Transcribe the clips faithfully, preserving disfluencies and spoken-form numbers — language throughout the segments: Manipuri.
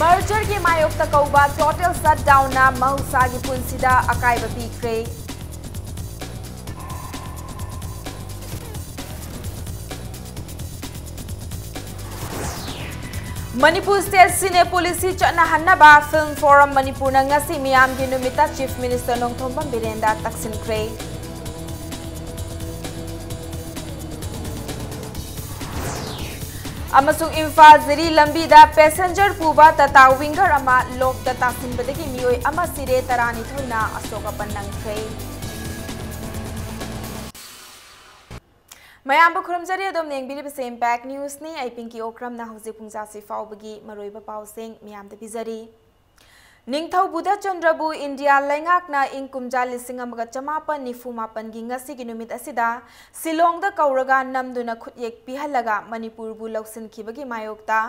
Mergerꯒꯤ ꯃꯥꯌꯣꯛꯇ ꯀꯧꯕ total shutdownꯅ ꯃꯍꯧꯁꯥꯒꯤ ꯄꯨꯟꯁꯤꯗ ꯑꯀꯥꯏꯕ ꯄꯤꯈ꯭ꯔꯦ꯫ Manipur State Cine Policy ꯆꯠꯅꯍꯟꯅꯕ Film Forum ꯃꯅꯤꯄꯨꯔꯅ ꯉꯁꯤ ꯃꯤꯌꯥꯝꯒꯤ ꯅꯨꯃꯤꯠꯇ Chief Minister ꯅꯣꯡꯊꯣꯝꯕꯝ ꯕꯤꯔꯦꯟꯗ ꯇꯛꯁꯤꯟꯈ꯭ꯔꯦ꯫ ꯑꯃꯁꯨꯡ ꯏꯝꯐꯥꯜ ꯖꯤꯔꯤ ꯂꯝꯕꯤꯗ passenger ꯄꯨꯕ Tata Winger ꯑꯃ ꯂꯣꯛꯇ ꯇꯥꯁꯤꯟꯕꯗꯒꯤ ꯃꯤꯑꯣꯏ ꯑꯃ ꯁꯤꯔꯦ, ꯇꯔꯥꯅꯤꯊꯣꯏꯅ ꯑꯁꯣꯛ ꯑꯄꯟ ꯅꯪꯈ꯭ꯔꯦ꯫ ꯃꯌꯥꯝꯕꯨ ꯈꯨꯔꯨꯝꯖꯔꯤ, ꯑꯗꯣꯝꯅ ꯌꯦꯡꯕꯤꯔꯤꯕꯁꯤ Impact Newsꯅꯤ꯫ ꯑꯩ ꯄꯤꯡꯀꯤ ꯑꯣꯀ꯭ꯔꯝꯅ ꯍꯧꯖꯤꯛ ꯄꯨꯡꯖꯥꯁꯤ ꯐꯥꯎꯕꯒꯤ ꯃꯔꯨꯑꯣꯏꯕ ꯄꯥꯎꯁꯤꯡ ꯃꯤꯌꯥꯝꯗ ꯄꯤꯖꯔꯤ꯫ ꯅꯤꯡꯊꯧ ꯕꯨꯙꯆꯟꯗ꯭ꯔꯕꯨ ꯏꯟꯗꯤꯌꯥ ꯂꯩꯉꯥꯛꯅ ꯏꯪ ꯀꯨꯝꯖꯥ ꯂꯤꯁꯤꯡ ꯑꯃꯒ ꯆꯃꯥꯄꯟ ꯅꯤꯐꯨ ꯃꯥꯄꯟꯒꯤ ꯉꯁꯤꯒꯤ ꯅꯨꯃꯤꯠ ꯑꯁꯤꯗ ꯁꯤꯂꯣꯡꯗ ꯀꯧꯔꯒ ꯅꯝꯗꯨꯅ ꯈꯨꯠꯌꯦꯛ ꯄꯤꯍꯜꯂꯒ ꯃꯅꯤꯄꯨꯔꯕꯨ ꯂꯧꯁꯤꯟꯈꯤꯕꯒꯤ ꯃꯥꯌꯣꯛꯇ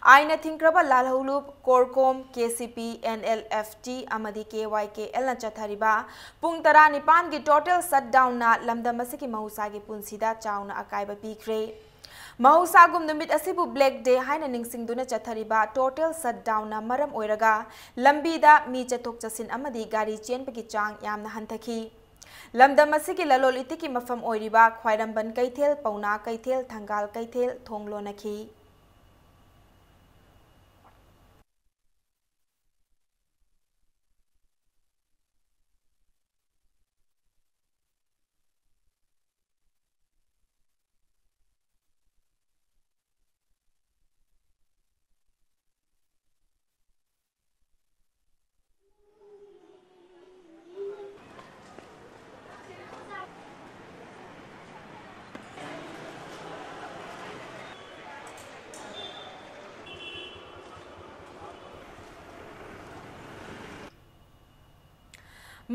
ꯑꯥꯏꯟꯅ ꯊꯤꯡꯈ꯭ꯔꯕ ꯂꯥꯜꯍꯧꯂꯨꯞ CORCOM, KCP, NLFT ꯑꯃꯗꯤ KYKLꯅ ꯆꯠꯊꯔꯤꯕ ꯄꯨꯡ ꯇꯔꯥꯅꯤꯄꯥꯟꯒꯤ total shutdownꯅ ꯂꯝꯗꯝ ꯑꯁꯤꯒꯤ ꯃꯍꯧꯁꯥꯒꯤ ꯄꯨꯟꯁꯤꯗ ꯆꯥꯎꯅ ꯑꯀꯥꯏꯕ ꯄꯤꯈ꯭ꯔꯦ꯫ ꯃꯍꯧꯁꯥꯒꯨꯝ ꯅꯨꯃꯤꯠ ꯑꯁꯤꯕꯨ Black Day ꯍꯥꯏꯅ ꯅꯤꯡꯁꯤꯡꯗꯨꯅ ꯆꯠꯊꯔꯤꯕ total shutdownꯅ ꯃꯔꯝ ꯑꯣꯏꯔꯒ ꯂꯝꯕꯤꯗ ꯃꯤ ꯆꯠꯊꯣꯛ ꯆꯠꯁꯤꯟ ꯑꯃꯗꯤ ꯒꯥꯔꯤ ꯆꯦꯟꯕꯒꯤ ꯆꯥꯡ ꯌꯥꯝꯅ ꯍꯟꯊꯈꯤ꯫ ꯂꯝꯗꯝ ꯑꯁꯤꯒꯤ ꯂꯂꯣꯜ ꯏꯇꯤꯛꯀꯤ ꯃꯐꯝ ꯑꯣꯏꯔꯤꯕ ꯈ꯭ꯋꯥꯏꯔꯝꯕꯟ ꯀꯩꯊꯦꯜ, ꯄꯧꯅꯥ ꯀꯩꯊꯦꯜ, ꯊꯪꯒꯥꯜ ꯀꯩꯊꯦꯜ ꯊꯣꯡ ꯂꯣꯟꯅꯈꯤ꯫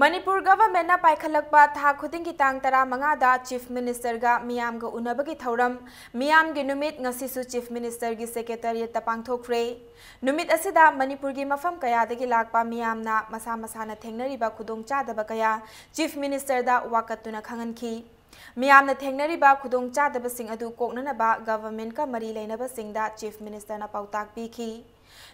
ꯃꯅꯤꯄꯨꯔ governmentꯅ ꯄꯥꯏꯈꯠꯂꯛꯄ ꯊꯥ ꯈꯨꯗꯤꯡꯒꯤ ꯇꯥꯡ ꯇꯔꯥꯃꯉꯥꯗ Chief Ministerꯒ ꯃꯤꯌꯥꯝꯒ ꯎꯅꯕꯒꯤ ꯊꯧꯔꯝ ꯃꯤꯌꯥꯝꯒꯤ ꯅꯨꯃꯤꯠ ꯉꯁꯤꯁꯨ Chief Ministerꯒꯤ Secretariatꯇ ꯄꯥꯡꯊꯣꯛꯈ꯭ꯔꯦ꯫ ꯅꯨꯃꯤꯠ ꯑꯁꯤꯗ ꯃꯅꯤꯄꯨꯔꯒꯤ ꯃꯐꯝ ꯀꯌꯥꯗꯒꯤ ꯂꯥꯛꯄ ꯃꯤꯌꯥꯝꯅ ꯃꯁꯥ ꯃꯁꯥꯅ ꯊꯦꯡꯅꯔꯤꯕ ꯈꯨꯗꯣꯡꯆꯥꯗꯕ ꯀꯌꯥ Chief Ministerꯗ ꯋꯥꯀꯠꯇꯨꯅ ꯈꯪꯍꯟꯈꯤ꯫ ꯃꯤꯌꯥꯝꯅ ꯊꯦꯡꯅꯔꯤꯕ ꯈꯨꯗꯣꯡꯆꯥꯗꯕꯁꯤꯡ ꯑꯗꯨ ꯀꯣꯛꯅꯅꯕ governmentꯀ ꯃꯔꯤ ꯂꯩꯅꯕꯁꯤꯡꯗ Chief Ministerꯅ ꯄꯥꯎꯇꯥꯛ ꯄꯤꯈꯤ꯫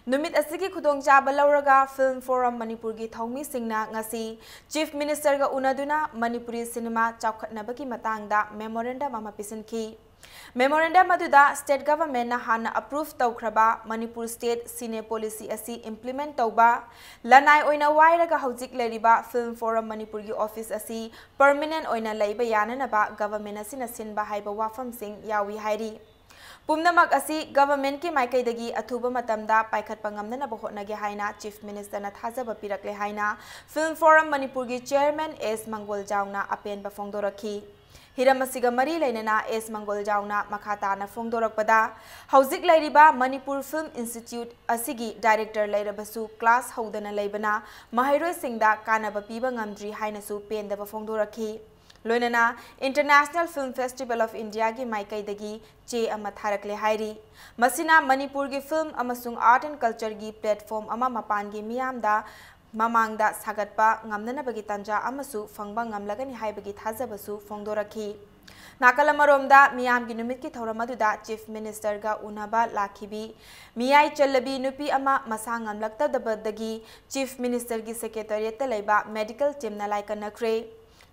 ꯅꯨꯃꯤꯠ ꯑꯁꯤꯒꯤ ꯈꯨꯗꯣꯡꯆꯥꯕ ꯂꯧꯔꯒ Film Forum ꯃꯅꯤꯄꯨꯔꯒꯤ ꯊꯧꯃꯤꯁꯤꯡꯅ ꯉꯁꯤ Chief Ministerꯒ ꯎꯅꯗꯨꯅ ꯃꯅꯤꯄꯨꯔꯤ ꯁꯤꯅꯦꯃꯥ ꯆꯥꯎꯈꯠꯅꯕꯒꯤ ꯃꯇꯥꯡꯗ memorandum ꯑꯃ ꯄꯤꯁꯤꯟꯈꯤ꯫ Memorandum ꯑꯗꯨꯗ State Governmentꯅ ꯍꯥꯟꯅ approve ꯇꯧꯈ꯭ꯔꯕ ꯃꯅꯤꯄꯨꯔ State Cine Policy ꯑꯁꯤ implement ꯇꯧꯕ, ꯂꯅꯥꯏ ꯑꯣꯏꯅ ꯋꯥꯏꯔꯒ ꯍꯧꯖꯤꯛ ꯂꯩꯔꯤꯕ Film Forum ꯃꯅꯤꯄꯨꯔꯒꯤ office ꯑꯁꯤ permanent ꯑꯣꯏꯅ ꯂꯩꯕ ꯌꯥꯅꯅꯕ government ꯑꯁꯤꯅ ꯁꯤꯟꯕ ꯍꯥꯏꯕ ꯋꯥꯐꯝꯁꯤꯡ ꯌꯥꯎꯏ ꯍꯥꯏꯔꯤ꯫ ꯄꯨꯝꯅꯃꯛ ꯑꯁꯤ governmentꯀꯤ ꯃꯥꯏꯀꯩꯗꯒꯤ ꯑꯊꯨꯕ ꯃꯇꯝꯗ ꯄꯥꯏꯈꯠꯄ ꯉꯝꯅꯅꯕ ꯍꯣꯠꯅꯒꯦ ꯍꯥꯏꯅ Chief Ministerꯅ ꯊꯥꯖꯕ ꯄꯤꯔꯛꯂꯦ ꯍꯥꯏꯅ Film Forum ꯃꯅꯤꯄꯨꯔꯒꯤ Chairman ꯑꯦꯁ ꯃꯪꯒꯣꯜꯖꯥꯎꯅ ꯑꯄꯦꯟꯕ ꯐꯣꯡꯗꯣꯔꯛꯈꯤ꯫ ꯍꯤꯔꯝ ꯑꯁꯤꯒ ꯃꯔꯤ ꯂꯩꯅꯅ ꯑꯦꯁ ꯃꯪꯒꯣꯜꯖꯥꯎꯅ ꯃꯈꯥ ꯇꯥꯅ ꯐꯣꯡꯗꯣꯔꯛꯄꯗ, ꯍꯧꯖꯤꯛ ꯂꯩꯔꯤꯕ ꯃꯅꯤꯄꯨꯔ Film Institute ꯑꯁꯤꯒꯤ director ꯂꯩꯔꯕꯁꯨ class ꯍꯧꯗꯅ ꯂꯩꯕꯅ ꯃꯍꯩꯔꯣꯏꯁꯤꯡꯗ ꯀꯥꯟꯅꯕ ꯄꯤꯕ ꯉꯝꯗ꯭ꯔꯤ ꯍꯥꯏꯅꯁꯨ ꯄꯦꯟꯗꯕ ꯐꯣꯡꯗꯣꯔꯛꯈꯤ꯫ ꯂꯣꯏꯅꯅ International Film Festival of Indiaꯒꯤ ꯃꯥꯏꯀꯩꯗꯒꯤ ꯆꯦ ꯑꯃ ꯊꯥꯔꯛꯂꯦ ꯍꯥꯏꯔꯤ꯫ ꯃꯁꯤꯅ ꯃꯅꯤꯄꯨꯔꯒꯤ film ꯑꯃꯁꯨꯡ art and cultureꯒꯤ platform ꯑꯃ ꯃꯄꯥꯟꯒꯤ ꯃꯤꯌꯥꯝꯗ ꯃꯃꯥꯡꯗ ꯁꯥꯒꯠꯄ ꯉꯝꯅꯅꯕꯒꯤ ꯇꯥꯟꯖꯥ ꯑꯃꯁꯨ ꯐꯪꯕ ꯉꯝꯂꯒꯅꯤ ꯍꯥꯏꯕꯒꯤ ꯊꯥꯖꯕꯁꯨ ꯐꯣꯡꯗꯣꯔꯛꯈꯤ꯫ ꯅꯥꯀꯜ ꯑꯃꯔꯣꯝꯗ, ꯃꯤꯌꯥꯝꯒꯤ ꯅꯨꯃꯤꯠꯀꯤ ꯊꯧꯔꯝ ꯑꯗꯨꯗ Chief Ministerꯒ ꯎꯅꯕ ꯂꯥꯛꯈꯤꯕꯤ ꯃꯤꯌꯥꯏ ꯆꯜꯂꯕꯤ ꯅꯨꯄꯤ ꯑꯃ ꯃꯁꯥ ꯉꯝꯂꯛꯇꯗꯕꯗꯒꯤ Chief Ministerꯒꯤ Secretariatꯇ ꯂꯩꯕ medical teamꯅ ꯂꯥꯏꯀꯠꯅꯈ꯭ꯔꯦ꯫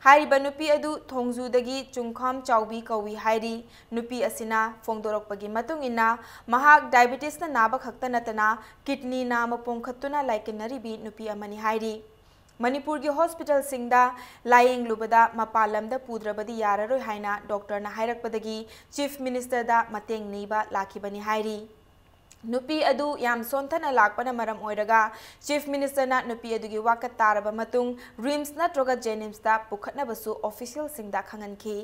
ꯍꯥꯏꯔꯤꯕ ꯅꯨꯄꯤ ꯑꯗꯨ ꯊꯣꯡꯖꯨꯗꯒꯤ ꯆꯨꯡꯈꯥꯝ ꯆꯥꯎꯕꯤ ꯀꯧꯏ ꯍꯥꯏꯔꯤ꯫ ꯅꯨꯄꯤ ꯑꯁꯤꯅ ꯐꯣꯡꯗꯣꯔꯛꯄꯒꯤ ꯃꯇꯨꯡ ꯏꯟꯅ, ꯃꯍꯥꯛ diabetesꯅ ꯅꯥꯕ ꯈꯛꯇ ꯅꯠꯇꯅ kidney ꯅꯥꯃ ꯄꯣꯝꯈꯠꯇꯨꯅ ꯂꯥꯏꯀꯠꯅꯔꯤꯕꯤ ꯅꯨꯄꯤ ꯑꯃꯅꯤ ꯍꯥꯏꯔꯤ꯫ ꯃꯅꯤꯄꯨꯔꯒꯤ hospitalꯁꯤꯡꯗ ꯂꯥꯌꯦꯡꯂꯨꯕꯗ ꯃꯄꯥꯟ ꯂꯝꯗ ꯄꯨꯗ꯭ꯔꯕꯗꯤ ꯌꯥꯔꯔꯣꯏ ꯍꯥꯏꯅ doctorꯅ ꯍꯥꯏꯔꯛꯄꯗꯒꯤ Chief Ministerꯗ ꯃꯇꯦꯡ ꯅꯤꯕ ꯂꯥꯛꯈꯤꯕꯅꯤ ꯍꯥꯏꯔꯤ꯫ ꯅꯨꯄꯤ ꯑꯗꯨ ꯌꯥꯝ ꯁꯣꯟꯊꯅ ꯂꯥꯛꯄꯅ ꯃꯔꯝ ꯑꯣꯏꯔꯒ Chief Ministerꯅ ꯅꯨꯄꯤ ꯑꯗꯨꯒꯤ ꯋꯥꯀꯠ ꯇꯥꯔꯕ ꯃꯇꯨꯡ RIMS ꯅꯠꯇ꯭ꯔꯒ JNIMSꯇ ꯄꯨꯈꯠꯅꯕꯁꯨ officialꯁꯤꯡꯗ ꯈꯪꯍꯟꯈꯤ꯫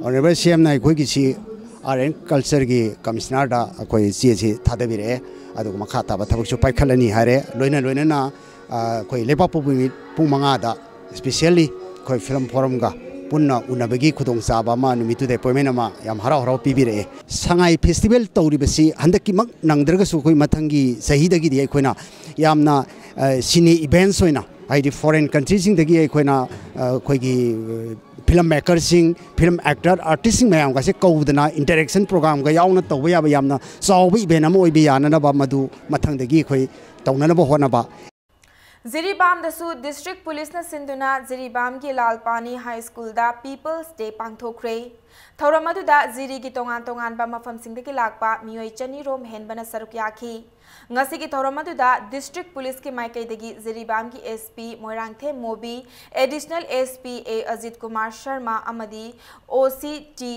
Honourable CMꯅ ꯑꯩꯈꯣꯏꯒꯤ ꯁꯤ Art and Cultureꯒꯤ Commissionerꯗ ꯑꯩꯈꯣꯏ ꯆꯦꯁꯤ ꯊꯥꯗꯕꯤꯔꯛꯑꯦ꯫ ꯑꯗꯨꯒ ꯃꯈꯥ ꯇꯥꯕ ꯊꯕꯛꯁꯨ ꯄꯥꯏꯈꯠꯂꯅꯤ ꯍꯥꯏꯔꯦ꯫ ꯂꯣꯏꯅ ꯂꯣꯏꯅꯅ, ꯑ, ꯑꯩꯈꯣꯏ ꯂꯩꯕꯥꯛꯄꯣꯛꯄ ꯅꯨꯃꯤꯠ ꯄꯨꯡ ꯃꯉꯥꯗ specially ꯑꯩꯈꯣꯏ Film Forumꯒ ꯄꯨꯟꯅ ꯎꯅꯕꯒꯤ ꯈꯨꯗꯣꯡꯆꯥꯕ ꯑꯃ, ꯅꯨꯃꯤꯠꯇꯨꯗ appointment ꯑꯃ ꯌꯥꯝ ꯍꯔꯥꯎ ꯍꯔꯥꯎ ꯄꯤꯕꯤꯔꯛꯑꯦ꯫ ꯁꯉꯥꯏ festival ꯇꯧꯔꯤꯕꯁꯤ ꯍꯟꯗꯛꯀꯤꯃꯛ ꯅꯪꯗ꯭ꯔꯒꯁꯨ ꯑꯩꯈꯣꯏ ꯃꯊꯪꯒꯤ ꯆꯍꯤꯗꯒꯤꯗꯤ ꯑꯩꯈꯣꯏꯅ ꯌꯥꯝꯅ, ꯑ, cine events ꯑꯣꯏꯅ ꯍꯥꯏꯗꯤ ꯐꯣꯔꯦꯟ ꯀꯟꯇ꯭ꯔꯤꯁꯤꯡꯗꯒꯤ ꯑꯩꯈꯣꯏꯅ, ꯑ, ꯑꯩꯈꯣꯏꯒꯤ, ꯑ, ꯐꯤꯂꯝ ꯃꯦꯀꯔꯁꯤꯡ, ꯐꯤꯂꯝ ꯑꯦꯛꯇꯔ, ꯑꯥꯔꯇꯤꯁꯁꯤꯡ ꯃꯌꯥꯝꯒꯁꯦ ꯀꯧꯗꯅ ꯏꯟꯇꯔꯦꯛꯁꯟ ꯄ꯭ꯔꯣꯒ꯭ꯔꯥꯝꯒ ꯌꯥꯎꯅ ꯇꯧꯕ ꯌꯥꯕ ꯌꯥꯝꯅ ꯆꯥꯎꯕ ꯏꯚꯦꯟ ꯑꯃ ꯑꯣꯏꯕ ꯌꯥꯅꯅꯕ ꯃꯗꯨ ꯃꯊꯪꯗꯒꯤ ꯑꯩꯈꯣꯏ ꯇꯧꯅꯅꯕ ꯍꯣꯠꯅꯕ꯫ ꯖꯤꯔꯤꯕꯥꯝꯗꯁꯨ ꯗꯤꯁꯇ꯭ꯔꯤꯛ ꯄꯨꯂꯤꯁꯅ ꯁꯤꯟꯗꯨꯅ ꯖꯤꯔꯤꯕꯥꯝꯒꯤ ꯂꯥꯜꯄꯥꯅꯤ ꯍꯥꯏ ꯁ꯭ꯀꯨꯜꯗ ꯄꯤꯄꯜꯁ ꯗꯦ ꯄꯥꯡꯊꯣꯛꯈ꯭ꯔꯦ꯫ ꯊꯧꯔꯝ ꯑꯗꯨꯗ ꯖꯤꯔꯤꯒꯤ ꯇꯣꯉꯥꯟ ꯇꯣꯉꯥꯟꯕ ꯃꯐꯝꯁꯤꯡꯗꯒꯤ ꯂꯥꯛꯄ ꯃꯤꯑꯣꯏ ꯆꯅꯤꯔꯣꯝ ꯍꯦꯟꯕꯅ ꯁꯔꯨꯛ ꯌꯥꯈꯤ꯫ ꯉꯁꯤꯒꯤ ꯊꯧꯔꯝ ꯑꯗꯨꯗ ꯗꯤꯁꯇ꯭ꯔꯤꯛ ꯄꯨꯂꯤꯁꯀꯤ ꯃꯥꯏꯀꯩꯗꯒꯤ ꯖꯤꯔꯤꯕꯥꯝꯒꯤ S P Moirangthem Mobi, additional S P A Ajit Kumar Sharma ꯑꯃꯗꯤ ꯑꯣ ꯁꯤ ꯇꯤ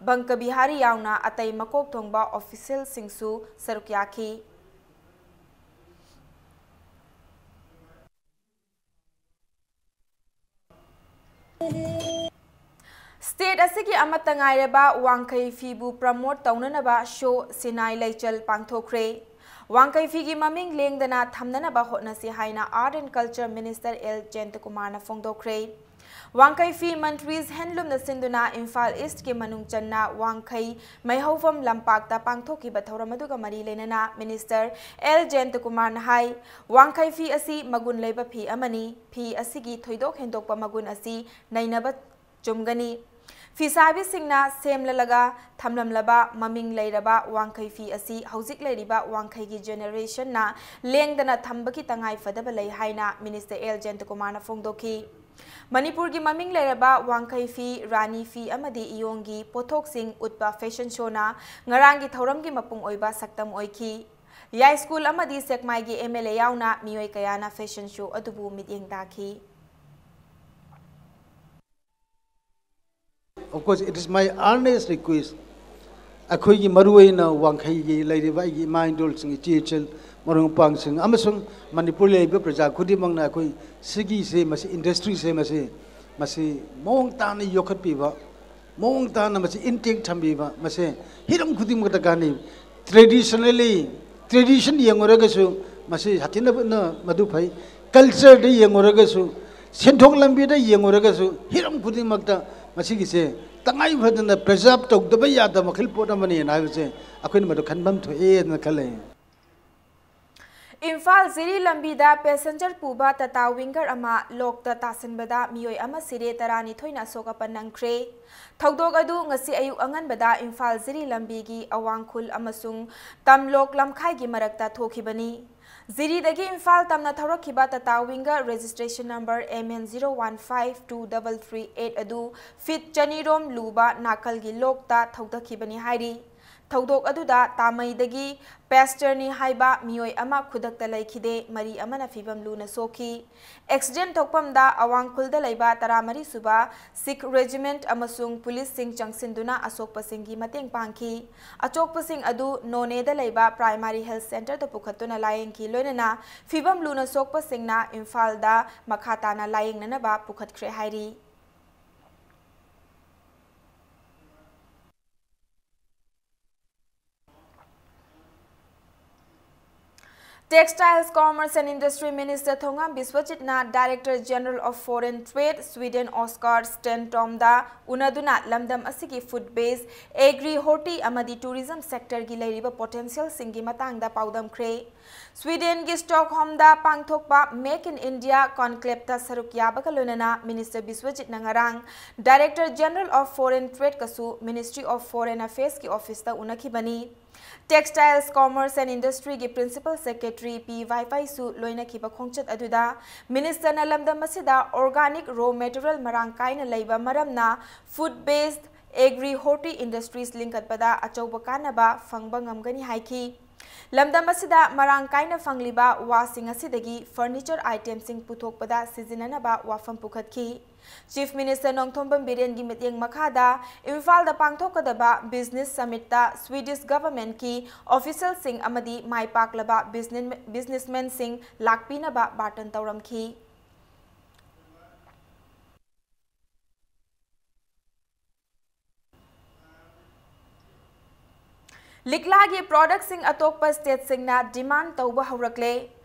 ꯕꯪꯀꯕꯤꯍꯥꯔꯤ ꯌꯥꯎꯅ ꯑꯇꯩ ꯃꯀꯣꯛ ꯊꯣꯡꯕ ꯑꯣꯐꯤꯁꯤꯌꯦꯜꯁꯤꯡꯁꯨ ꯁꯔꯨꯛ ꯌꯥꯈꯤ꯫ ꯁ꯭ꯇꯦꯠ ꯑꯁꯤꯒꯤ ꯑꯃꯠꯇ ꯉꯥꯏꯔꯕ ꯋꯥꯡꯈꯩ ꯐꯤꯕꯨ ꯄ꯭ꯔꯃꯣꯠ ꯇꯧꯅꯅꯕ ꯁꯣ ꯁꯤꯅꯥꯏ ꯂꯩꯆꯜ ꯄꯥꯡꯊꯣꯛꯈ꯭ꯔꯦ꯫ ꯋꯥꯡꯈꯩ ꯐꯤꯒꯤ ꯃꯃꯤꯡ ꯂꯦꯡꯗꯅ ꯊꯝꯅꯅꯕ ꯍꯣꯠꯅꯁꯤ ꯍꯥꯏꯅ art and culture minister L ꯖꯌꯟꯇꯀꯨꯃꯥꯔꯅ ꯐꯣꯡꯗꯣꯛꯈ꯭ꯔꯦ꯫ ꯋꯥꯡꯈꯩ ꯐꯤ ꯃꯟꯇ꯭ꯔꯤꯁ ꯍꯦꯟꯂꯨꯝꯅ ꯁꯤꯟꯗꯨꯅ ꯏꯝꯐꯥꯜ ꯏꯁ꯭ꯠꯀꯤ ꯃꯅꯨꯡ ꯆꯟꯅ ꯋꯥꯡꯈꯩ ꯃꯩꯍꯧꯐꯝ ꯂꯝꯄꯥꯛꯇ ꯄꯥꯡꯊꯣꯛꯈꯤꯕ ꯊꯧꯔꯝ ꯑꯗꯨꯒ ꯃꯔꯤ ꯂꯩꯅꯅ ꯃꯤꯅꯤꯁꯇꯔ ꯑꯦꯜ ꯖꯌꯟꯇꯀꯨꯃꯥꯔꯅ ꯍꯥꯏ, ꯋꯥꯡꯈꯩ ꯐꯤ ꯑꯁꯤ ꯃꯒꯨꯟ ꯂꯩꯕ ꯐꯤ ꯑꯃꯅꯤ꯫ ꯐꯤ ꯑꯁꯤꯒꯤ ꯊꯣꯏꯗꯣꯛ ꯍꯦꯟꯗꯣꯛꯄ ꯃꯒꯨꯟ ꯑꯁꯤ ꯅꯩꯅꯕ ꯆꯨꯝꯒꯅꯤ꯫ ꯐꯤꯁꯥꯕꯤꯁꯤꯡꯅ ꯁꯦꯝꯂꯂꯒ ꯊꯝꯂꯝꯂꯕ ꯃꯃꯤꯡ ꯂꯩꯔꯕ ꯋꯥꯡꯈꯩ ꯐꯤ ꯑꯁꯤ ꯍꯧꯖꯤꯛ ꯂꯩꯔꯤꯕ ꯋꯥꯡꯈꯩꯒꯤ ꯖꯦꯅꯦꯔꯦꯁꯟꯅ ꯂꯦꯡꯗꯅ ꯊꯝꯕꯒꯤ ꯇꯉꯥꯏ ꯐꯗꯕ ꯂꯩ ꯍꯥꯏꯅ ꯃꯤꯅꯤꯁꯇꯔ ꯑꯦꯜ ꯖꯌꯟꯇꯀꯨꯃꯥꯔꯅ ꯐꯣꯡꯗꯣꯛꯈꯤ꯫ ꯃꯅꯤꯄꯨꯔꯒꯤ ꯃꯃꯤꯡ ꯂꯩꯔꯕ ꯋꯥꯡꯈꯩ ꯐꯤ, ꯔꯥꯅꯤ ꯐꯤ ꯑꯃꯗꯤ ꯏꯌꯣꯡꯒꯤ ꯄꯣꯠꯊꯣꯛꯁꯤꯡ ꯎꯠꯄ ꯐꯦꯁꯟ ꯁꯣꯅ ꯉꯔꯥꯡꯒꯤ ꯊꯧꯔꯝꯒꯤ ꯃꯄꯨꯡ ꯑꯣꯏꯕ ꯁꯛꯇꯝ ꯑꯣꯏꯈꯤ꯫ ꯌꯥꯏꯁ꯭ꯀꯨꯜ ꯑꯃꯗꯤ ꯁꯦꯛꯃꯥꯏꯒꯤ ꯑꯦꯝ ꯑꯦꯜ ꯑꯦ ꯌꯥꯎꯅ ꯃꯤꯑꯣꯏ ꯀꯌꯥꯅ ꯐꯦꯁꯟ ꯁꯣ ꯑꯗꯨꯕꯨ ꯃꯤꯠꯌꯦꯡ ꯇꯥꯈꯤ꯫ Of course, it is my earnest request. ꯑꯩꯈꯣꯏꯒꯤ ꯃꯔꯨꯑꯣꯏꯅ ꯋꯥꯡꯈꯩꯒꯤ ꯂꯩꯔꯤꯕ ꯑꯩꯒꯤ ꯏꯃꯥ ꯏꯟꯗꯣꯜꯁꯤꯡ, ꯏꯆꯦ ꯏꯆꯜ, ꯃꯔꯨꯞ ꯃꯄꯥꯡꯁꯤꯡ ꯑꯃꯁꯨꯡ ꯃꯅꯤꯄꯨꯔ ꯂꯩꯔꯤꯕ ꯄ꯭ꯔꯖꯥ ꯈꯨꯗꯤꯡꯃꯛꯅ ꯑꯩꯈꯣꯏ ꯁꯤꯒꯤꯁꯦ, ꯃꯁꯤ ꯏꯟꯗꯁꯇ꯭ꯔꯤꯁꯦ, ꯃꯁꯤ, ꯃꯁꯤ ꯃꯑꯣꯡ ꯇꯥꯅ ꯌꯣꯛꯈꯠꯄꯤꯕ, ꯃꯑꯣꯡ ꯇꯥꯅ ꯃꯁꯤ ꯏꯟꯇꯦꯛ ꯊꯝꯕꯤꯕ, ꯃꯁꯤ ꯍꯤꯔꯝ ꯈꯨꯗꯤꯡꯃꯛꯇ ꯀꯥꯟꯅꯩ꯫ Traditionally, tradition ꯌꯦꯡꯉꯨꯔꯒꯁꯨ ꯃꯁꯤ ꯁꯥꯊꯤꯅ ꯃꯗꯨ ꯐꯩ꯫ ꯀꯜꯆꯔꯗ ꯌꯦꯡꯉꯨꯔꯒꯁꯨ, ꯁꯦꯟꯊꯣꯛ ꯂꯝꯕꯤꯗ ꯌꯦꯡꯉꯨꯔꯒꯁꯨ, ꯍꯤꯔꯝ ꯈꯨꯗꯤꯡꯃꯛꯇ ꯃꯁꯤꯒꯤꯁꯦ ꯇꯉꯥꯏ ꯐꯗꯅ ꯄ꯭ꯔꯤꯖꯥꯔꯕ ꯇꯧꯗꯕ ꯌꯥꯗꯕ ꯃꯈꯜ ꯄꯣꯠ ꯑꯃꯅꯦꯅ ꯍꯥꯏꯕꯁꯦ ꯑꯩꯈꯣꯏꯅ ꯃꯗꯨ ꯈꯟꯐꯝ ꯊꯣꯛꯑꯦꯅ ꯈꯜꯂꯦ꯫ ꯏꯝꯐꯥꯜ ꯖꯤꯔꯤ ꯂꯝꯕꯤꯗ passenger ꯄꯨꯕ Tata Winger ꯑꯃ ꯂꯣꯛꯇ ꯇꯥꯁꯤꯟꯕꯗ ꯃꯤꯑꯣꯏ ꯑꯃ ꯁꯤꯔꯦ, ꯇꯔꯥꯅꯤꯊꯣꯏꯅ ꯑꯁꯣꯛ ꯑꯄꯟ ꯅꯪꯈ꯭ꯔꯦ꯫ ꯊꯧꯗꯣꯛ ꯑꯗꯨ ꯉꯁꯤ ꯑꯌꯨꯛ ꯑꯉꯟꯕꯗ ꯏꯝꯐꯥꯜ ꯖꯤꯔꯤ ꯂꯝꯕꯤꯒꯤ ꯑꯋꯥꯡ ꯈꯨꯜ ꯑꯃꯁꯨꯡ ꯇꯝꯂꯣꯛ ꯂꯝꯈꯥꯏꯒꯤ ꯃꯔꯛꯇ ꯊꯣꯛꯈꯤꯕꯅꯤ꯫ ꯖꯤꯔꯤꯗꯒꯤ ꯏꯝꯐꯥꯜ ꯇꯝꯅ ꯊꯧꯔꯛꯈꯤꯕ Tata Winger registration number M N zero one five two double three eight ꯑꯗꯨ feet ꯆꯅꯤꯔꯣꯝ ꯂꯨꯕ ꯅꯥꯀꯜꯒꯤ ꯂꯣꯛꯇ ꯊꯧꯗꯈꯤꯕꯅꯤ ꯍꯥꯏꯔꯤ꯫ ꯊꯧꯗꯣꯛ ꯑꯗꯨꯗ ꯇꯥꯃꯩꯗꯒꯤ passengerꯅꯤ ꯍꯥꯏꯕ ꯃꯤꯑꯣꯏ ꯑꯃ ꯈꯨꯗꯛꯇ ꯂꯩꯈꯤꯗꯦ, ꯃꯔꯤ ꯑꯃꯅ ꯐꯤꯚꯝ ꯂꯨꯅ ꯁꯣꯛꯈꯤ꯫ Accident ꯊꯣꯛꯐꯝꯗ ꯑꯋꯥꯡ ꯈꯨꯜꯗ ꯂꯩꯕ ꯇꯔꯥꯃꯔꯤ ꯁꯨꯕ Sikh Regiment ꯑꯃꯁꯨꯡ ꯄꯨꯂꯤꯁꯁꯤꯡ ꯆꯪꯁꯤꯟꯗꯨꯅ ꯑꯁꯣꯛꯄꯁꯤꯡꯒꯤ ꯃꯇꯦꯡ ꯄꯥꯡꯈꯤ꯫ ꯑꯆꯣꯛꯄꯁꯤꯡ ꯑꯗꯨ ꯅꯣꯅꯦꯗ ꯂꯩꯕ Primary Health Centreꯗ ꯄꯨꯈꯠꯇꯨꯅ ꯂꯥꯌꯦꯡꯈꯤ, ꯂꯣꯏꯅꯅ ꯐꯤꯚꯝ ꯂꯨꯅ ꯁꯣꯛꯄꯁꯤꯡꯅ ꯏꯝꯐꯥꯜꯗ ꯃꯈꯥ ꯇꯥꯅ ꯂꯥꯌꯦꯡꯅꯅꯕ ꯄꯨꯈꯠꯈ꯭ꯔꯦ ꯍꯥꯏꯔꯤ꯫ Textiles, Commerce and Industry Minister Thongam ꯕꯤꯁ꯭ꯋꯖꯤꯠꯅ Director General of Foreign Trade Sweden Oskar Stenströmꯗ ꯎꯅꯗꯨꯅ ꯂꯝꯗꯝ ꯑꯁꯤꯒꯤ food based agri, horti ꯑꯃꯗꯤ tourism sectorꯒꯤ ꯂꯩꯔꯤꯕ potentialꯁꯤꯡꯒꯤ ꯃꯇꯥꯡꯗ ꯄꯥꯎꯗꯝꯈ꯭ꯔꯦ꯫ Swedenꯒꯤ Stockholmꯗ ꯄꯥꯡꯊꯣꯛꯄ Make in India Conclaveꯇ ꯁꯔꯨꯛ ꯌꯥꯕꯒ ꯂꯣꯏꯅꯅ Minister ꯕꯤꯁ꯭ꯋꯖꯤꯠꯅ ꯉꯔꯥꯡ Director General of Foreign Tradeꯀꯁꯨ Ministry of Foreign Affairsꯀꯤ officeꯇ ꯎꯅꯈꯤꯕꯅꯤ꯫ Textiles, Commerce and Industryꯒꯤ Principal Secretary ꯄꯤ ꯋꯥꯏꯐꯥꯏꯁꯨ ꯂꯣꯏꯅꯈꯤꯕ ꯈꯣꯡꯆꯠ ꯑꯗꯨꯗ Ministerꯅ ꯂꯝꯗꯝ ꯑꯁꯤꯗ organic raw material ꯃꯔꯥꯡ ꯀꯥꯏꯅ ꯂꯩꯕ ꯃꯔꯝꯅ food based agri, horti industries ꯂꯤꯡꯈꯠꯄꯗ ꯑꯆꯧꯕ ꯀꯥꯟꯅꯕ ꯐꯪꯕ ꯉꯝꯒꯅꯤ ꯍꯥꯏꯈꯤ꯫ ꯂꯝꯗꯝ ꯑꯁꯤꯗ ꯃꯔꯥꯡ ꯀꯥꯏꯅ ꯐꯪꯂꯤꯕ ꯋꯥꯁꯤꯡ ꯑꯁꯤꯗꯒꯤ furniture itemꯁꯤꯡ ꯄꯨꯊꯣꯛꯄꯗ ꯁꯤꯖꯤꯟꯅꯅꯕ ꯋꯥꯐꯝ ꯄꯨꯈꯠꯈꯤ꯫ Chief Minister ꯅꯣꯡꯊꯣꯝꯕꯝ ꯕꯤꯔꯦꯟꯒꯤ ꯃꯤꯠꯌꯦꯡ ꯃꯈꯥꯗ ꯏꯝꯐꯥꯜꯗ ꯄꯥꯡꯊꯣꯛꯀꯗꯕ Business Summitꯇ Swedish Governmentꯀꯤ officialꯁꯤꯡ ꯑꯃꯗꯤ ꯃꯥꯏ ꯄꯥꯛꯂꯕ business-, businessmanꯁꯤꯡ ꯂꯥꯛꯄꯤꯅꯕ ꯕꯥꯇꯟ ꯇꯧꯔꯝꯈꯤ꯫ ꯂꯤꯛꯂꯥꯒꯤ productꯁꯤꯡ ꯑꯇꯣꯞꯄ stateꯁꯤꯡꯅ demand ꯇꯧꯕ ꯍꯧꯔꯛꯂꯦ꯫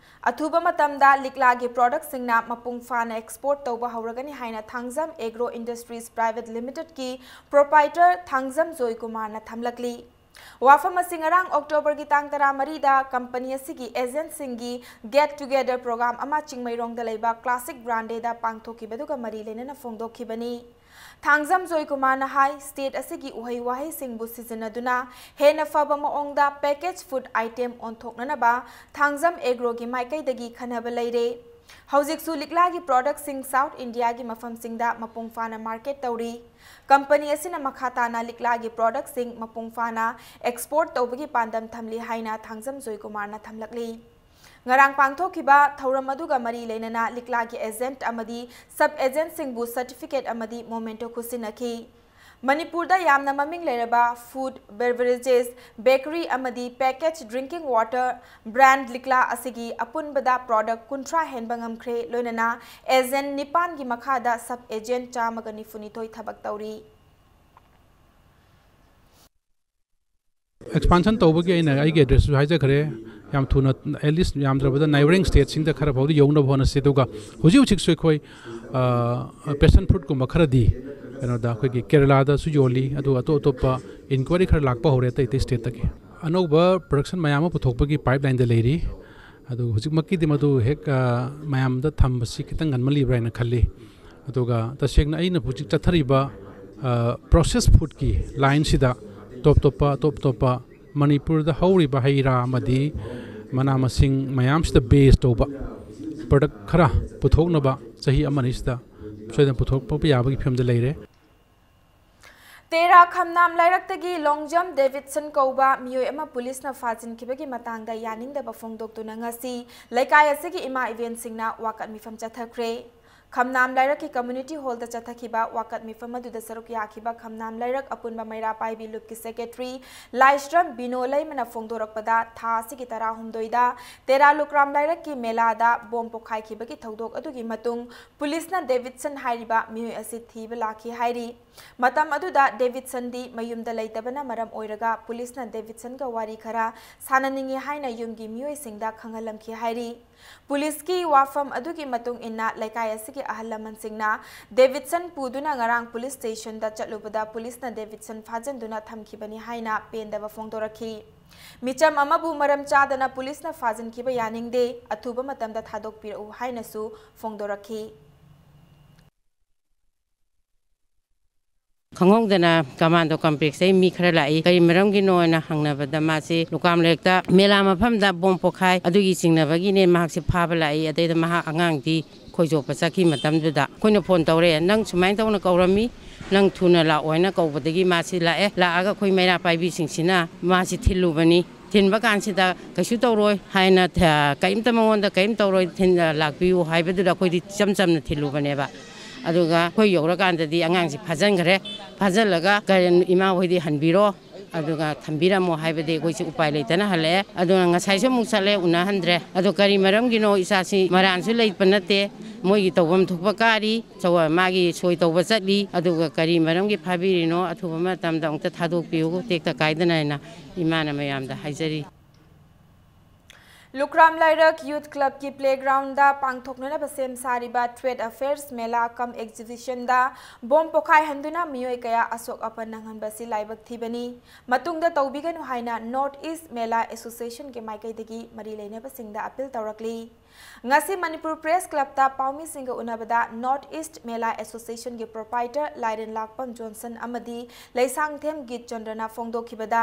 ꯑꯊꯨꯕ ꯃꯇꯝꯗ ꯂꯤꯛꯂꯥꯒꯤ productꯁꯤꯡꯅ ꯃꯄꯨꯡ ꯐꯥꯅ export ꯇꯧꯕ ꯍꯧꯔꯒꯅꯤ ꯍꯥꯏꯅ Thangjam Agro Industries Private Limitedꯀꯤ proprietor Thangjam ꯖꯣꯏꯀꯨꯃꯥꯔꯅ ꯊꯝꯂꯛꯂꯤ꯫ ꯋꯥꯐꯝ ꯑꯁꯤ ꯉꯔꯥꯡ October ꯒꯤ ꯇꯥꯡ ꯇꯔꯥꯃꯔꯤꯗ company ꯑꯁꯤꯒꯤ agent ꯁꯤꯡꯒꯤ get together program ꯑꯃ ꯆꯤꯡꯃꯩꯔꯣꯡꯗ ꯂꯩꯕ Classic Grande ꯗ ꯄꯥꯡꯊꯣꯛꯈꯤꯕꯗꯨꯒ ꯃꯔꯤ ꯂꯩꯅꯅ ꯐꯣꯡꯗꯣꯛꯈꯤꯕꯅꯤ꯫ ꯊꯥꯡꯖꯝ ꯖꯣꯏꯀꯨꯃꯥꯔꯅ ꯍꯥꯏ, state ꯑꯁꯤꯒꯤ ꯎꯍꯩ ꯋꯥꯍꯩꯁꯤꯡꯕꯨ ꯁꯤꯖꯤꯟꯅꯗꯨꯅ ꯍꯦꯟꯅ ꯐꯕ ꯃꯑꯣꯡꯗ package food item ꯑꯣꯟꯊꯣꯛꯅꯅꯕ Thangjam Agro ꯒꯤ ꯃꯥꯏꯀꯩꯗꯒꯤ ꯈꯟꯅꯕ ꯂꯩꯔꯦ꯫ ꯍꯧꯖꯤꯛꯁꯨ ꯂꯤꯛꯂꯥꯒꯤ product ꯁꯤꯡ South India ꯒꯤ ꯃꯐꯝꯁꯤꯡꯗ ꯃꯄꯨꯡ ꯐꯥꯅ market ꯇꯧꯔꯤ꯫ Company ꯑꯁꯤꯅ ꯃꯈꯥ ꯇꯥꯅ ꯂꯤꯛꯂꯥꯒꯤ product ꯁꯤꯡ ꯃꯄꯨꯡ ꯐꯥꯅ export ꯇꯧꯕꯒꯤ ꯄꯥꯟꯗꯝ ꯊꯝꯂꯤ ꯍꯥꯏꯅ ꯊꯥꯡꯖꯝ ꯖꯣꯏꯀꯨꯃꯥꯔꯅ ꯊꯝꯂꯛꯂꯤ꯫ ꯉꯔꯥꯡ ꯄꯥꯡꯊꯣꯛꯈꯤꯕ ꯊꯧꯔꯝ ꯑꯗꯨꯒ ꯃꯔꯤ ꯂꯩꯅꯅ ꯂꯤꯛꯂꯥꯒꯤ agent ꯑꯃꯗꯤ sub agent ꯁꯤꯡꯕꯨ certificate ꯑꯃꯗꯤ memento ꯈꯨꯠꯁꯤꯟꯅꯈꯤ꯫ ꯃꯅꯤꯄꯨꯔꯗ ꯌꯥꯝꯅ ꯃꯃꯤꯡ ꯂꯩꯔꯕ food, beverages, bakery ꯑꯃꯗꯤ package drinking water brand ꯂꯤꯛꯂꯥ ꯑꯁꯤꯒꯤ ꯑꯄꯨꯟꯕꯗ product ꯀꯨꯟꯊ꯭ꯔꯥ ꯍꯦꯟꯕ ꯉꯝꯈ꯭ꯔꯦ, ꯂꯣꯏꯅꯅ agent ꯅꯤꯄꯥꯟꯒꯤ ꯃꯈꯥꯗ sub agent ꯆꯥꯝꯃꯒ ꯅꯤꯐꯨꯅꯤꯊꯣꯏ ꯊꯕꯛ ꯇꯧꯔꯤ꯫ Expansion ꯇꯧꯕꯒꯤ ꯑꯩꯅ ꯑꯩꯒꯤ address ꯁꯨ ꯍꯥꯏꯖꯈ꯭ꯔꯦ꯫ ꯌꯥꯝ ꯊꯨꯅ, at least ꯌꯥꯝꯗ꯭ꯔꯕꯗ neighbouring state ꯁꯤꯡꯗ ꯈꯔ ꯐꯥꯎꯗꯤ ꯌꯧꯅꯕ ꯍꯣꯠꯅꯁꯤ꯫ ꯑꯗꯨꯒ ꯍꯧꯖꯤꯛ ꯍꯧꯖꯤꯛꯁꯨ ꯑꯩꯈꯣꯏ, ꯑ, passion fruit ꯀꯨꯝꯕ ꯈꯔꯗꯤ ꯀꯩꯅꯣꯗ ꯑꯩꯈꯣꯏꯒꯤ ꯀꯦꯔꯂꯥꯗꯁꯨ ꯌꯣꯜꯂꯤ, ꯑꯗꯨꯒ ꯑꯇꯣꯞ ꯑꯇꯣꯞꯄ inquiry ꯈꯔ ꯂꯥꯛꯄ ꯍꯧꯔꯦ ꯑꯇꯩ ꯑꯇꯩ state ꯇꯒꯤ꯫ ꯑꯅꯧꯕ production ꯃꯌꯥꯝ ꯑꯃ ꯄꯨꯊꯣꯛꯄꯒꯤ pipeline ꯗ ꯂꯩꯔꯤ꯫ ꯑꯗꯨ ꯍꯧꯖꯤꯛꯃꯛꯀꯤꯗꯤ ꯃꯗꯨ ꯍꯦꯛ, ꯑ, ꯃꯌꯥꯝꯗ ꯊꯝꯕꯁꯤ ꯈꯤꯇꯪ ꯉꯟꯃꯜꯂꯤꯕ꯭ꯔꯥ ꯍꯥꯏꯅ ꯈꯜꯂꯤ꯫ ꯑꯗꯨꯒ ꯇꯁꯦꯡꯅ ꯑꯩꯅ ꯍꯧꯖꯤꯛ ꯆꯠꯊꯔꯤꯕ, ꯑ, process food ꯀꯤ line ꯁꯤꯗ ꯇꯣꯞ ꯇꯣꯞꯄ, ꯑꯇꯣꯞ ꯑꯇꯣꯞꯄ ꯃꯅꯤꯄꯨꯔꯗ ꯍꯧꯔꯤꯕ ꯍꯩ ꯔꯥ ꯑꯃꯗꯤ ꯃꯅꯥ ꯃꯁꯤꯡ ꯃꯌꯥꯝꯁꯤꯗ base ꯇꯧꯕ product ꯈꯔ ꯄꯨꯊꯣꯛꯅꯕ ꯆꯍꯤ ꯑꯃ ꯑꯅꯤꯁꯤꯗ ꯁꯣꯏꯗꯅ ꯄꯨꯊꯣꯛꯄ ꯌꯥꯕꯒꯤ ꯐꯤꯕꯝꯗ ꯂꯩꯔꯦ꯫ ꯇꯦꯔꯥ ꯈꯝꯅꯥꯝ ꯂꯥꯏꯔꯛꯇꯒꯤ ꯂꯣꯡꯖꯝ ꯗꯦꯕꯤꯗꯁꯟ ꯀꯧꯕ ꯃꯤꯑꯣꯏ ꯑꯃ ꯄꯨꯂꯤꯁꯅ ꯐꯥꯖꯤꯟꯈꯤꯕꯒꯤ ꯃꯇꯥꯡꯗ ꯌꯥꯅꯤꯡꯗꯕ ꯐꯣꯡꯗꯣꯛꯇꯨꯅ ꯉꯁꯤ ꯂꯩꯀꯥꯏ ꯑꯁꯤꯒꯤ ꯏꯃꯥ ꯏꯕꯦꯟꯁꯤꯡꯅ ꯋꯥꯀꯠ ꯃꯤꯐꯝ ꯆꯠꯊꯈ꯭ꯔꯦ꯫ ꯈꯝꯅꯥꯝ ꯂꯥꯏꯔꯛꯀꯤ community hall ꯗ ꯆꯠꯊꯈꯤꯕ ꯋꯥꯀꯠ ꯃꯤꯐꯝ ꯑꯗꯨꯗ ꯁꯔꯨꯛ ꯌꯥꯈꯤꯕ ꯈꯝꯅꯥꯝ ꯂꯥꯏꯔꯛ ꯑꯄꯨꯟꯕ ꯃꯩꯔꯥ ꯄꯥꯏꯕꯤ ꯂꯨꯞꯀꯤ secretary ꯂꯥꯏꯁ꯭ꯔꯝ ꯕꯤꯅꯣ ꯂꯩꯃꯅ ꯐꯣꯡꯗꯣꯔꯛꯄꯗ, ꯊꯥ ꯑꯁꯤꯒꯤ ꯇꯔꯥꯍꯨꯝꯗꯣꯏꯗ ꯇꯦꯔꯥ ꯂꯨꯀ꯭ꯔꯥꯝ ꯂꯥꯏꯔꯛꯀꯤ ꯃꯦꯂꯥꯗ bomb ꯄꯣꯈꯥꯏꯈꯤꯕꯒꯤ ꯊꯧꯗꯣꯛ ꯑꯗꯨꯒꯤ ꯃꯇꯨꯡ ꯄꯨꯂꯤꯁꯅ ꯗꯦꯕꯤꯗꯁꯟ ꯍꯥꯏꯔꯤꯕ ꯃꯤꯑꯣꯏ ꯑꯁꯤ ꯊꯤꯕ ꯂꯥꯛꯈꯤ ꯍꯥꯏꯔꯤ꯫ ꯃꯇꯝ ꯑꯗꯨꯗ ꯗꯦꯕꯤꯗꯁꯟꯗꯤ ꯃꯌꯨꯝꯗ ꯂꯩꯇꯕꯅ ꯃꯔꯝ ꯑꯣꯏꯔꯒ ꯄꯨꯂꯤꯁꯅ ꯗꯦꯕꯤꯗꯁꯟꯒ ꯋꯥꯔꯤ ꯈꯔ ꯁꯥꯟꯅꯅꯤꯡꯏ ꯍꯥꯏꯅ ꯌꯨꯝꯒꯤ ꯃꯤꯑꯣꯏꯁꯤꯡꯗ ꯈꯪꯍꯜꯂꯝꯈꯤ ꯍꯥꯏꯔꯤ꯫ ꯄꯨꯂꯤꯁꯀꯤ ꯋꯥꯐꯝ ꯑꯗꯨꯒꯤ ꯃꯇꯨꯡ ꯏꯟꯅ ꯂꯩꯀꯥꯏ ꯑꯁꯤꯒꯤ ꯑꯍꯜ ꯂꯃꯟꯁꯤꯡꯅ ꯗꯦꯕꯤꯠꯁꯟ ꯄꯨꯗꯨꯅ ꯉꯔꯥꯡ ꯄꯨꯂꯤꯁ ꯁ꯭ꯇꯦꯁꯟꯗ ꯆꯠꯂꯨꯕꯗ ꯄꯨꯂꯤꯁꯅ ꯗꯦꯕꯤꯠꯁꯟ ꯐꯥꯖꯤꯟꯗꯨꯅ ꯊꯝꯈꯤꯕꯅꯤ ꯍꯥꯏꯅ ꯄꯦꯟꯗꯕ ꯐꯣꯡꯗꯣꯔꯛꯈꯤ꯫ ꯃꯤꯆꯝ ꯑꯃꯕꯨ ꯃꯔꯝ ꯆꯥꯗꯅ ꯄꯨꯂꯤꯁꯅ ꯐꯥꯖꯤꯟꯈꯤꯕ ꯌꯥꯅꯤꯡꯗꯦ, ꯑꯊꯨꯕ ꯃꯇꯝꯗ ꯊꯥꯗꯣꯛꯄꯤꯔꯛꯎ ꯍꯥꯏꯅꯁꯨ ꯐꯣꯡꯗꯣꯔꯛꯈꯤ꯫ ꯈꯪꯍꯧꯗꯅ ꯀꯃꯥꯟꯗꯣ ꯀꯝꯄ꯭ꯂꯦꯛꯁꯇꯩ ꯃꯤ ꯈꯔ ꯂꯥꯛꯏ꯫ ꯀꯔꯤ ꯃꯔꯝꯒꯤꯅꯣ ꯍꯥꯏꯅ ꯍꯪꯅꯕꯗ ꯃꯥꯁꯤ ꯂꯨꯀ꯭ꯔꯥꯝ ꯂꯩꯔꯛꯇ ꯃꯦꯂꯥ ꯃꯐꯝꯗ ꯕꯣꯝ ꯄꯣꯈꯥꯏ ꯑꯗꯨꯒꯤ ꯆꯤꯡꯅꯕꯒꯤꯅꯦ ꯃꯍꯥꯛꯁꯦ ꯐꯥꯕ ꯂꯥꯛꯏ꯫ ꯑꯗꯩꯗ ꯃꯍꯥꯛ ꯑꯉꯥꯡꯗꯤ ꯈꯣꯏꯖꯣꯞꯄ ꯆꯠꯈꯤ ꯃꯇꯝꯗꯨꯗ ꯑꯩꯈꯣꯏꯅ ꯐꯣꯟ ꯇꯧꯔꯦ, "ꯅꯪ ꯁꯨꯃꯥꯏꯅ ꯇꯧꯅ ꯀꯧꯔꯝꯃꯤ, ꯅꯪ ꯊꯨꯅ ꯂꯥꯛꯑꯣ" ꯍꯥꯏꯅ ꯀꯧꯕꯗꯒꯤ ꯃꯥꯁꯤ ꯂꯥꯛꯑꯦ꯫ ꯂꯥꯛꯑꯒ ꯑꯩꯈꯣꯏ ꯃꯩꯔꯥ ꯄꯥꯏꯕꯤꯁꯤꯡꯁꯤꯅ ꯃꯥꯁꯤ ꯊꯤꯜꯂꯨꯕꯅꯤ꯫ ꯊꯤꯟꯕ ꯀꯥꯟꯁꯤꯗ ꯀꯩꯁꯨ ꯇꯧꯔꯣꯏ ꯍꯥꯏꯅ ꯊ-, ꯀꯔꯤꯝꯇ ꯃꯉꯣꯟꯗ ꯀꯔꯤꯝ ꯇꯧꯔꯣꯏ, ꯊꯤꯟ-, ꯂꯥꯛꯄꯤꯌꯨ ꯍꯥꯏꯕꯗꯨꯗ ꯑꯩꯈꯣꯏꯗꯤ ꯏꯆꯝ ꯆꯝꯅ ꯊꯤꯜꯂꯨꯕꯅꯦꯕ꯫ ꯑꯗꯨꯒ ꯑꯩꯈꯣꯏ ꯌꯧꯔꯀꯥꯟꯗꯗꯤ ꯑꯉꯥꯡꯁꯤ ꯐꯥꯖꯤꯟꯈ꯭ꯔꯦ꯫ ꯐꯥꯖꯤꯜꯂꯒ, "ꯀꯔꯤ, ꯏꯃꯥ ꯍꯣꯏꯗꯤ ꯍꯟꯕꯤꯔꯣ, ꯑꯗꯨꯒ ꯊꯝꯕꯤꯔꯝꯃꯣ" ꯍꯥꯏꯕꯗꯤ ꯑꯩꯈꯣꯏꯁꯦ ꯎꯄꯥꯏ ꯂꯩꯇꯅ ꯍꯜꯂꯛꯑꯦ꯫ ꯑꯗꯨꯅ ꯉꯁꯥꯏꯁꯨ ꯑꯃꯨꯛ ꯆꯠꯂꯦ, ꯎꯅꯍꯟꯗ꯭ꯔꯦ꯫ ꯑꯗꯣ ꯀꯔꯤ ꯃꯔꯝꯒꯤꯅꯣ? ꯏꯆꯥꯁꯤ ꯃꯔꯥꯟꯁꯨ ꯂꯩꯕ ꯅꯠꯇꯦ, ꯃꯣꯏꯒꯤ ꯇꯧꯐꯝ ꯊꯣꯛꯄ ꯀꯥꯔꯤ, ꯆꯧ-, ꯃꯥꯒꯤ ꯁꯣꯏ ꯇꯧꯕ ꯆꯠꯂꯤ꯫ ꯑꯗꯨꯒ ꯀꯔꯤ ꯃꯔꯝꯒꯤ ꯐꯥꯕꯤꯔꯤꯅꯣ? ꯑꯊꯨꯕ ꯃꯇꯝꯗ ꯑꯃꯨꯛꯇ ꯊꯥꯗꯣꯛꯄꯤꯌꯨ, ꯇꯦꯛꯇ ꯀꯥꯏꯗꯅ ꯍꯥꯏꯅ ꯏꯃꯥꯅ ꯃꯌꯥꯝꯗ ꯍꯥꯏꯖꯔꯤ꯫ ꯂꯨꯈ꯭ꯔꯥꯝ ꯂꯥꯏꯔꯛ ꯌꯨꯊ ꯀ꯭ꯂꯕꯀꯤ ꯄ꯭ꯂꯦꯒ꯭ꯔꯥꯎꯟꯗ ꯄꯥꯡꯊꯣꯛꯅꯅꯕ ꯁꯦꯝ ꯁꯥꯔꯤꯕ ꯇ꯭ꯔꯦꯗ ꯑꯐꯦꯌꯔꯁ ꯃꯦꯂꯥ ꯀꯝ ꯑꯦꯛꯖꯤꯕꯤꯁꯟꯗ ꯕꯣꯝ ꯄꯣꯈꯥꯏꯍꯟꯗꯨꯅ ꯃꯤꯑꯣꯏ ꯀꯌꯥ ꯑꯁꯣꯛ ꯑꯄꯟ ꯅꯪꯍꯟꯕꯁꯤ ꯂꯥꯏꯕꯛ ꯊꯤꯕꯅꯤ꯫ ꯃꯇꯨꯡꯗ ꯇꯧꯕꯤꯒꯅꯨ ꯍꯥꯏꯅ ꯅꯣꯔꯠ ꯏꯁ꯭ꯠ ꯃꯦꯂꯥ ꯑꯦꯁꯣꯁꯤꯌꯦꯁꯟꯒꯤ ꯃꯥꯏꯀꯩꯗꯒꯤ ꯃꯔꯤ ꯂꯩꯅꯕꯁꯤꯡꯗ ꯑꯄꯤꯜ ꯇꯧꯔꯛꯂꯤ꯫ ꯉꯁꯤ ꯃꯅꯤꯄꯨꯔ ꯄ꯭ꯔꯦꯁ ꯀ꯭ꯂꯕꯇ ꯄꯥꯎꯃꯤꯁꯤꯡꯒ ꯎꯅꯕꯗ ꯅꯣꯔꯠ ꯏꯁ꯭ꯠ ꯃꯦꯂꯥ ꯑꯦꯁꯣꯁꯤꯌꯦꯁꯟꯒꯤ ꯄ꯭ꯔꯣꯄꯥꯏꯇꯔ ꯂꯥꯏꯔꯦꯟ ꯂꯥꯛꯄꯝ ꯖꯣꯟꯁꯟ ꯑꯃꯗꯤ ꯂꯩꯁꯥꯡꯊꯦꯝ ꯒꯤꯠ ꯆꯟꯗ꯭ꯔꯅ ꯐꯣꯡꯗꯣꯛꯈꯤꯕꯗ,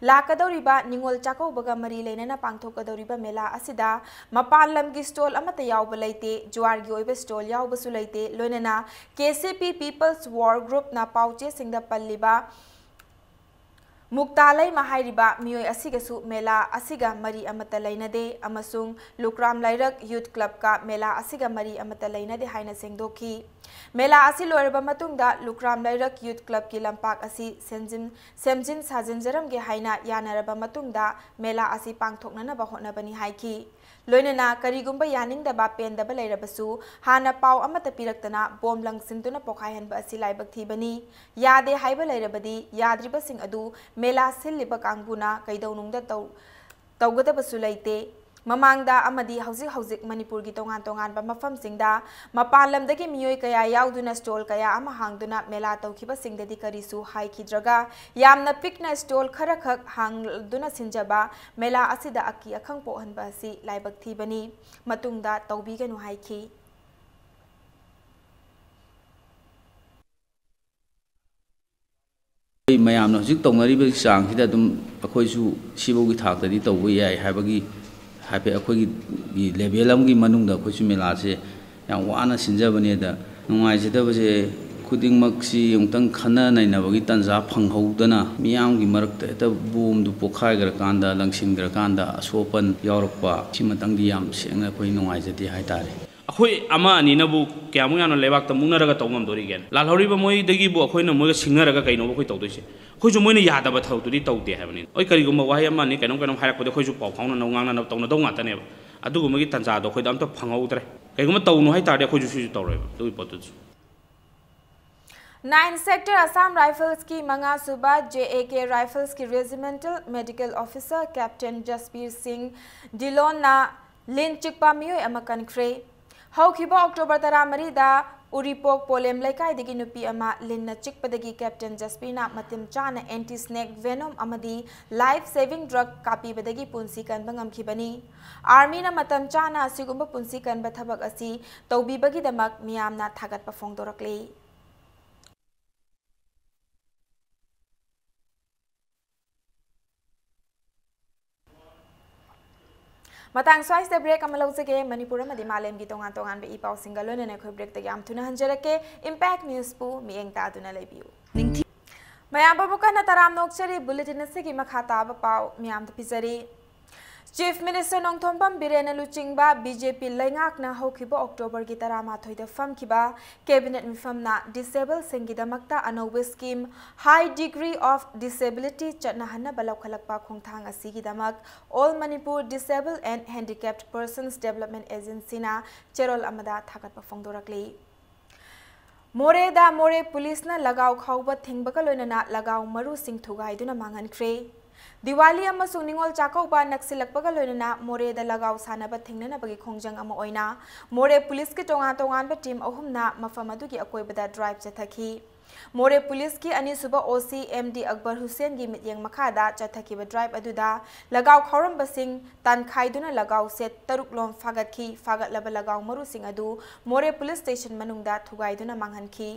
ꯂꯥꯛꯀꯗꯧꯔꯤꯕ ꯅꯤꯉꯣꯜ ꯆꯥꯛꯀꯧꯕꯒ ꯃꯔꯤ ꯂꯩꯅꯅ ꯄꯥꯡꯊꯣꯛꯀꯗꯧꯔꯤꯕ ꯃꯦꯂꯥ ꯑꯁꯤꯗ ꯃꯄꯥꯟ ꯂꯝꯒꯤ ꯁ꯭ꯇꯣꯜ ꯑꯃꯠꯇ ꯌꯥꯎꯕ ꯂꯩꯇꯦ, ꯖꯨꯋꯥꯔꯒꯤ ꯑꯣꯏꯕ ꯁ꯭ꯇꯣꯜ ꯌꯥꯎꯕꯁꯨ ꯂꯩꯇꯦ, ꯂꯣꯏꯅꯅ ꯀꯦ ꯁꯤ ꯄꯤ ꯄꯤꯄꯜꯁ ꯋꯥꯔ ꯒ꯭ꯔꯨꯞꯅ ꯄꯥꯎꯆꯦꯁꯤꯡꯗ ꯄꯜꯂꯤꯕ ꯃꯨꯛꯇꯥ ꯂꯩꯃ ꯍꯥꯏꯔꯤꯕ ꯃꯤꯑꯣꯏ ꯑꯁꯤꯒꯁꯨ ꯃꯦꯂꯥ ꯑꯁꯤꯒ ꯃꯔꯤ ꯑꯃꯠꯇ ꯂꯩꯅꯗꯦ ꯑꯃꯁꯨꯡ ꯂꯨꯀ꯭ꯔꯥꯝ ꯂꯩꯔꯛ ꯌꯨꯊ ꯀ꯭ꯂꯕꯀ ꯃꯦꯂꯥ ꯑꯁꯤꯒ ꯃꯔꯤ ꯑꯃꯠꯇ ꯂꯩꯅꯗꯦ ꯍꯥꯏꯅ ꯁꯦꯡꯗꯣꯛꯈꯤ꯫ ꯃꯦꯂꯥ ꯑꯁꯤ ꯂꯣꯏꯔꯕ ꯃꯇꯨꯡꯗ ꯂꯨꯀ꯭ꯔꯥꯝ ꯂꯩꯔꯛ ꯌꯨꯊ ꯀ꯭ꯂꯕꯀꯤ ꯂꯝꯄꯥꯛ ꯑꯁꯤ ꯁꯦꯝꯖꯤꯟ, ꯁꯦꯝꯖꯤꯟ ꯁꯥꯖꯤꯟꯖꯔꯝꯒꯦ ꯍꯥꯏꯅ ꯌꯥꯅꯔꯕ ꯃꯇꯨꯡꯗ ꯃꯦꯂꯥ ꯑꯁꯤ ꯄꯥꯡꯊꯣꯛꯅꯅꯕ ꯍꯣꯠꯅꯕꯅꯤ ꯍꯥꯏꯈꯤ꯫ ꯂꯣꯏꯅꯅ ꯀꯔꯤꯒꯨꯝꯕ ꯌꯥꯅꯤꯡꯗꯕ ꯄꯦꯟꯗꯕ ꯂꯩꯔꯕꯁꯨ ꯍꯥꯟꯅ ꯄꯥꯎ ꯑꯃꯠꯇ ꯄꯤꯔꯛꯇꯅ ꯕꯣꯝ ꯂꯪꯁꯤꯟꯗꯨꯅ ꯄꯣꯈꯥꯏꯍꯟꯕ ꯑꯁꯤ ꯂꯥꯏꯕꯛ ꯊꯤꯕꯅꯤ꯫ ꯌꯥꯗꯦ ꯍꯥꯏꯕ ꯂꯩꯔꯕꯗꯤ ꯌꯥꯗ꯭ꯔꯤꯕꯁꯤꯡ ꯑꯗꯨ ꯃꯦꯂꯥ ꯁꯤꯜꯂꯤꯕ ꯀꯥꯡꯕꯨꯅ ꯀꯩꯗꯧꯅꯨꯡꯗ ꯇꯧ-, ꯇꯧꯒꯗꯕꯁꯨ ꯂꯩꯇꯦ꯫ ꯃꯃꯥꯡꯗ ꯑꯃꯗꯤ ꯍꯧꯖꯤꯛ ꯍꯧꯖꯤꯛ ꯃꯅꯤꯄꯨꯔꯒꯤ ꯇꯣꯉꯥꯟ ꯇꯣꯉꯥꯟꯕ ꯃꯐꯝꯁꯤꯡꯗ ꯃꯄꯥꯟ ꯂꯝꯗꯒꯤ ꯃꯤꯑꯣꯏ ꯀꯌꯥ ꯌꯥꯎꯗꯨꯅ stall ꯀꯌꯥ ꯑꯃ ꯍꯥꯡꯗꯨꯅ ꯃꯦꯂꯥ ꯇꯧꯈꯤꯕꯁꯤꯡꯗꯗꯤ ꯀꯔꯤꯁꯨ ꯍꯥꯏꯈꯤꯗ꯭ꯔꯒ, ꯌꯥꯝꯅ ꯄꯤꯛꯅ stall ꯈꯔꯈꯛ ꯍꯥꯡꯗꯨꯅ ꯁꯤꯟꯖꯕ ꯃꯦꯂꯥ ꯑꯁꯤꯗ ꯑꯀꯤ ꯑꯈꯪ ꯄꯣꯛꯍꯟꯕ ꯑꯁꯤ ꯂꯥꯏꯕꯛ ꯊꯤꯕꯅꯤ, ꯃꯇꯨꯡꯗ ꯇꯧꯕꯤꯒꯅꯨ ꯍꯥꯏꯈꯤ꯫ ꯑꯩ ꯃꯌꯥꯝꯅ ꯍꯧꯖꯤꯛ ꯇꯧꯅꯔꯤꯕꯒꯤ ꯆꯥꯡꯁꯤꯗ ꯑꯗꯨꯝ ꯑꯩꯈꯣꯏꯁꯨ ꯁꯤꯐꯧꯒꯤ ꯊꯥꯛꯇꯗꯤ ꯇꯧꯕ ꯌꯥꯏ ꯍꯥꯏꯕꯒꯤ ꯍꯥꯏꯐꯦꯠ ꯑꯩꯈꯣꯏꯒꯤ level ꯑꯃꯒꯤ ꯃꯅꯨꯡꯗ ꯑꯩꯈꯣꯏꯁꯨ ꯃꯦꯂꯥꯁꯦ ꯌꯥꯝ ꯋꯥꯅ ꯁꯤꯟꯖꯕꯅꯦ꯫ ꯑꯗ ꯅꯨꯡꯉꯥꯏꯖꯗꯕꯁꯦ ꯈꯨꯗꯤꯡꯃꯛꯁꯤ ꯑꯃꯨꯛꯇꯪ ꯈꯟꯅ ꯅꯩꯅꯕꯒꯤ ꯇꯥꯟꯖꯥ ꯐꯪꯍꯧꯗꯅ ꯃꯤꯌꯥꯝꯒꯤ ꯃꯔꯛꯇ ꯍꯦꯛꯇ ꯕꯣꯝꯗꯨ ꯄꯣꯈꯥꯏꯈ꯭ꯔꯀꯥꯟꯗ, ꯂꯪꯁꯤꯟꯈ꯭ꯔꯀꯥꯟꯗ ꯑꯁꯣꯛ ꯑꯄꯟ ꯌꯥꯎꯔꯛꯄ, ꯁꯤꯃꯇꯪꯗꯤ ꯌꯥꯝ ꯁꯦꯡꯅ ꯑꯩꯈꯣꯏ ꯅꯨꯡꯉꯥꯏꯖꯗꯦ ꯍꯥꯏꯇꯥꯔꯦ꯫ ꯑꯩꯈꯣꯏ ꯑꯃ ꯑꯅꯤꯅꯕꯨ ꯀꯌꯥꯃꯨꯛ ꯌꯥꯝꯅ ꯂꯩꯕꯥꯛꯇ ꯃꯨꯛꯅꯔꯒ ꯇꯧ ꯉꯝꯗꯣꯔꯤꯒꯦ? ꯂꯥꯜꯍꯧꯔꯤꯕ ꯃꯣꯏꯗꯒꯤꯕꯨ ꯑꯩꯈꯣꯏꯅ ꯃꯣꯏꯒ ꯁꯤꯡꯅꯔꯒ ꯀꯩꯅꯣꯕ ꯑꯩꯈꯣꯏ ꯇꯧꯗꯣꯏꯁꯦ? ꯑꯩꯈꯣꯏꯁꯨ ꯃꯣꯏꯅ ꯌꯥꯗꯕ ꯊꯕꯛꯇꯨꯗꯤ ꯇꯧꯗꯦ ꯍꯥꯏꯕꯅꯤ꯫ ꯍꯣꯏ, ꯀꯔꯤꯒꯨꯝꯕ ꯋꯥꯍꯩ ꯑꯃ ꯑꯅꯤ ꯀꯩꯅꯣꯝ ꯀꯩꯅꯣꯝ ꯍꯥꯏꯔꯛꯄꯗꯤ ꯑꯩꯈꯣꯏꯁꯨ ꯄꯥꯎ ꯐꯥꯎꯅꯅꯕ, ꯉꯥꯡꯅꯅꯕ ꯇꯧꯅꯗꯧ ꯉꯥꯛꯇꯅꯦꯕ꯫ ꯑꯗꯨꯒꯨꯝꯕꯒꯤ ꯇꯥꯟꯖꯥꯗꯣ ꯑꯩꯈꯣꯏꯗ ꯑꯝꯇ ꯐꯪꯍꯧꯗ꯭ꯔꯦ꯫ ꯀꯩꯒꯨꯝꯕ ꯇꯧꯅꯨ ꯍꯥꯏ ꯇꯥꯔꯗꯤ ꯑꯩꯈꯣꯏꯁꯨ ꯁꯤꯁꯨ ꯇꯧꯔꯣꯏꯕ ꯑꯗꯨꯒꯤ ꯄꯣꯠꯇꯨꯁꯨ꯫ Nine Sector Assam Riflesꯀꯤ ꯃꯉꯥꯁꯨꯕ J A K Riflesꯀꯤ Regimental Medical Officer Captain ꯖꯁꯕꯤꯔ ꯁꯤꯡ ꯙꯤꯂꯣꯟꯅ ꯂꯤꯟ ꯆꯤꯛꯄ ꯃꯤꯑꯣꯏ ꯑꯃ ꯀꯟꯈ꯭ꯔꯦ꯫ ꯍꯧꯈꯤꯕ October ꯇꯔꯥꯃꯔꯤꯗ ꯎꯔꯤꯄꯣꯛ ꯄꯣꯂꯦꯝ ꯂꯩꯀꯥꯏꯗꯒꯤ ꯅꯨꯄꯤ ꯑꯃ ꯂꯤꯟꯅ ꯆꯤꯛꯄꯗꯒꯤ Captain ꯖꯁꯕꯤꯔꯅ ꯃꯇꯝ ꯆꯥꯅ anti snake venom ꯑꯃꯗꯤ life saving drug ꯀꯥꯞꯄꯤꯕꯗꯒꯤ ꯄꯨꯟꯁꯤ ꯀꯟꯕ ꯉꯝꯈꯤꯕꯅꯤ꯫ Armyꯅ ꯃꯇꯝ ꯆꯥꯅ ꯑꯁꯤꯒꯨꯝꯕ ꯄꯨꯟꯁꯤ ꯀꯟꯕ ꯊꯕꯛ ꯑꯁꯤ ꯇꯧꯕꯤꯕꯒꯤꯗꯃꯛ ꯃꯤꯌꯥꯝꯅ ꯊꯥꯒꯠꯄ ꯐꯣꯡꯗꯣꯔꯛꯂꯤ꯫ ꯃꯇꯥꯡ ꯁ꯭ꯋꯥꯏꯁꯤꯗ break ꯑꯃ ꯂꯧꯖꯒꯦ꯫ ꯃꯅꯤꯄꯨꯔ ꯑꯃꯗꯤ ꯃꯥꯂꯦꯝꯒꯤ ꯇꯣꯉꯥꯟ ꯇꯣꯉꯥꯟꯕ ꯏ ꯄꯥꯎꯁꯤꯡꯒ ꯂꯣꯏꯅꯅ ꯑꯩꯈꯣꯏ breakꯇꯒꯤ ꯌꯥꯝ ꯊꯨꯅ ꯍꯟꯖꯔꯛꯀꯦ꯫ Impact Newsꯄꯨ ꯃꯤꯠꯌꯦꯡ ꯇꯥꯗꯨꯅ ꯂꯩꯕꯤꯌꯨ꯫ ꯃꯌꯥꯝꯕꯨ ꯑꯃꯨꯛ ꯍꯟꯅ ꯇꯔꯥꯝꯅ ꯑꯣꯛꯆꯔꯤ꯫ Bulletin ꯑꯁꯤꯒꯤ ꯃꯈꯥ ꯇꯥꯕ ꯄꯥꯎ ꯃꯤꯌꯥꯝꯗ ꯄꯤꯖꯔꯤ꯫ Chief Minister ꯅꯣꯡꯊꯣꯝꯕꯝ ꯕꯤꯔꯦꯟꯅ ꯂꯨꯆꯤꯡꯕ B J P ꯂꯩꯉꯥꯛꯅ ꯍꯧꯈꯤꯕ Octoberꯒꯤ ꯇꯔꯥꯃꯥꯊꯣꯏꯗ ꯐꯝꯈꯤꯕ Cabinet ꯃꯤꯐꯝꯅ disabledꯁꯤꯡꯒꯤꯗꯃꯛꯇ ꯑꯅꯧꯕ scheme High Degree of Disability ꯆꯠꯅꯍꯟꯅꯕ ꯂꯧꯈꯠꯂꯛꯄ ꯈꯣꯡꯊꯥꯡ ꯑꯁꯤꯒꯤꯗꯃꯛ All Manipur Disabled and Handicapped Persons Development Agencyꯅ ꯆꯦꯔꯣꯜ ꯑꯃꯗ ꯊꯥꯒꯠꯄ ꯐꯣꯡꯗꯣꯔꯛꯂꯤ꯫ ꯃꯣꯔꯦꯗ ꯃꯣꯔꯦ ꯄꯨꯂꯤꯁꯅ ꯂꯒꯥꯎ ꯈꯥꯎꯕ ꯊꯤꯡꯕꯒ ꯂꯣꯏꯅꯅ ꯂꯒꯥꯎ ꯃꯔꯨꯁꯤꯡ ꯊꯨꯒꯥꯏꯗꯨꯅ ꯃꯥꯡꯍꯟꯈ꯭ꯔꯦ꯫ ꯗꯤꯋꯥꯂꯤ ꯑꯃꯁꯨꯡ ꯅꯤꯉꯣꯜ ꯆꯥꯛꯀꯧꯕ ꯅꯛꯁꯤꯜꯂꯛꯄꯒ ꯂꯣꯏꯅꯅ ꯃꯣꯔꯦꯗ ꯂꯒꯥꯎ ꯁꯥꯟꯅꯕ ꯊꯤꯡꯅꯅꯕꯒꯤ ꯈꯣꯡꯖꯪ ꯑꯃ ꯑꯣꯏꯅ ꯃꯣꯔꯦ ꯄꯨꯂꯤꯁꯀꯤ ꯇꯣꯉꯥꯟ ꯇꯣꯉꯥꯟꯕ ꯇꯤꯝ ꯑꯍꯨꯝꯅ ꯃꯐꯝ ꯑꯗꯨꯒꯤ ꯑꯀꯣꯏꯕꯗ ꯗ꯭ꯔꯥꯏꯚ ꯆꯠꯊꯈꯤ꯫ ꯃꯣꯔꯦ ꯄꯨꯂꯤꯁꯀꯤ ꯑꯅꯤꯁꯨꯕ ꯑꯣ ꯁꯤ ꯑꯦꯝ ꯗꯤ ꯑꯛꯕꯔ ꯍꯨꯁꯦꯟꯒꯤ ꯃꯤꯠꯌꯦꯡ ꯃꯈꯥꯗ ꯆꯠꯊꯈꯤꯕ ꯗ꯭ꯔꯥꯏꯚ ꯑꯗꯨꯗ ꯂꯒꯥꯎ ꯈꯥꯎꯔꯝꯕꯁꯤꯡ ꯇꯥꯟꯈꯥꯏꯗꯨꯅ ꯂꯒꯥꯎ ꯁꯦꯠ ꯇꯔꯨꯛ ꯂꯣꯝ ꯐꯥꯒꯠꯈꯤ꯫ ꯐꯥꯒꯠꯂꯕ ꯂꯒꯥꯎ ꯃꯔꯨꯁꯤꯡ ꯑꯗꯨ ꯃꯣꯔꯦ ꯄꯨꯂꯤꯁ ꯁ꯭ꯇꯦꯁꯟ ꯃꯅꯨꯡꯗ ꯊꯨꯒꯥꯏꯗꯨꯅ ꯃꯥꯡꯍꯟꯈꯤ꯫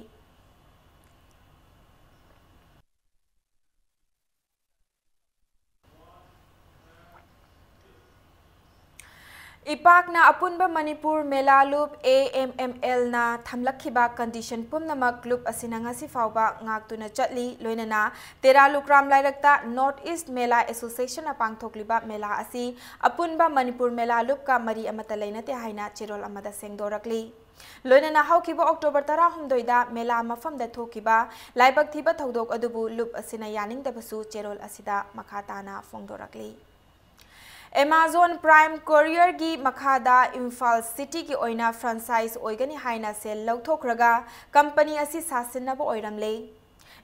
ꯏꯄꯥꯛꯅ ꯑꯄꯨꯟꯕ ꯃꯅꯤꯄꯨꯔ ꯃꯦꯂꯥ ꯂꯨꯞ, ꯑꯦ ꯑꯦꯝ ꯑꯦꯝ ꯑꯦꯜꯅ ꯊꯝꯂꯛꯈꯤꯕ ꯀꯟꯗꯤꯁꯟ ꯄꯨꯝꯅꯃꯛ ꯂꯨꯞ ꯑꯁꯤꯅ ꯉꯁꯤ ꯐꯥꯎꯕ ꯉꯥꯛꯇꯨꯅ ꯆꯠꯂꯤ꯫ ꯂꯣꯏꯅꯅ ꯇꯦꯔꯥ ꯂꯨꯀ꯭ꯔꯥꯝ ꯂꯥꯏꯔꯛꯇ ꯅꯣꯔꯠ ꯏꯁ ꯃꯦꯂꯥ ꯑꯦꯁꯣꯁꯤꯌꯦꯁꯟꯅ ꯄꯥꯡꯊꯣꯛꯂꯤꯕ ꯃꯦꯂꯥ ꯑꯁꯤ ꯑꯄꯨꯟꯕ ꯃꯅꯤꯄꯨꯔ ꯃꯦꯂꯥ ꯂꯨꯞꯀ ꯃꯔꯤ ꯑꯃꯠꯇ ꯂꯩꯅꯗꯦ ꯍꯥꯏꯅ ꯆꯦꯔꯣꯜ ꯑꯃꯗ ꯁꯦꯡꯗꯣꯔꯛꯂꯤ꯫ ꯂꯣꯏꯅꯅ ꯍꯧꯈꯤꯕ ꯑꯣꯛꯇꯣꯕꯔ ꯇꯔꯥꯍꯨꯝꯗꯣꯏꯗ ꯃꯦꯂꯥ ꯃꯐꯝꯗ ꯊꯣꯛꯈꯤꯕ ꯂꯥꯏꯕꯛ ꯊꯤꯕ ꯊꯧꯗꯣꯛ ꯑꯗꯨꯕꯨ ꯂꯨꯞ ꯑꯁꯤꯅ ꯌꯥꯅꯤꯡꯗꯕꯁꯨ ꯆꯦꯔꯣꯜ ꯑꯁꯤꯗ ꯃꯈꯥ ꯇꯥꯅ ꯐꯣꯡꯗꯣꯔꯛꯂꯤ꯫ ꯑꯦꯃꯥꯖꯣꯟ ꯄ꯭ꯔꯥꯏꯝ ꯀꯣꯔꯤꯌꯔꯒꯤ ꯃꯈꯥꯗ ꯏꯝꯐꯥꯜ ꯁꯤꯇꯤꯒꯤ ꯑꯣꯏꯅ ꯐ꯭ꯔꯥꯟꯆꯥꯏꯖ ꯑꯣꯏꯒꯅꯤ ꯍꯥꯏꯅ ꯁꯦꯜ ꯂꯧꯊꯣꯛꯈ꯭ꯔꯒ ꯀꯝꯄꯅꯤ ꯑꯁꯤ ꯁꯥꯁꯤꯟꯅꯕ ꯑꯣꯏꯔꯝꯂꯦ꯫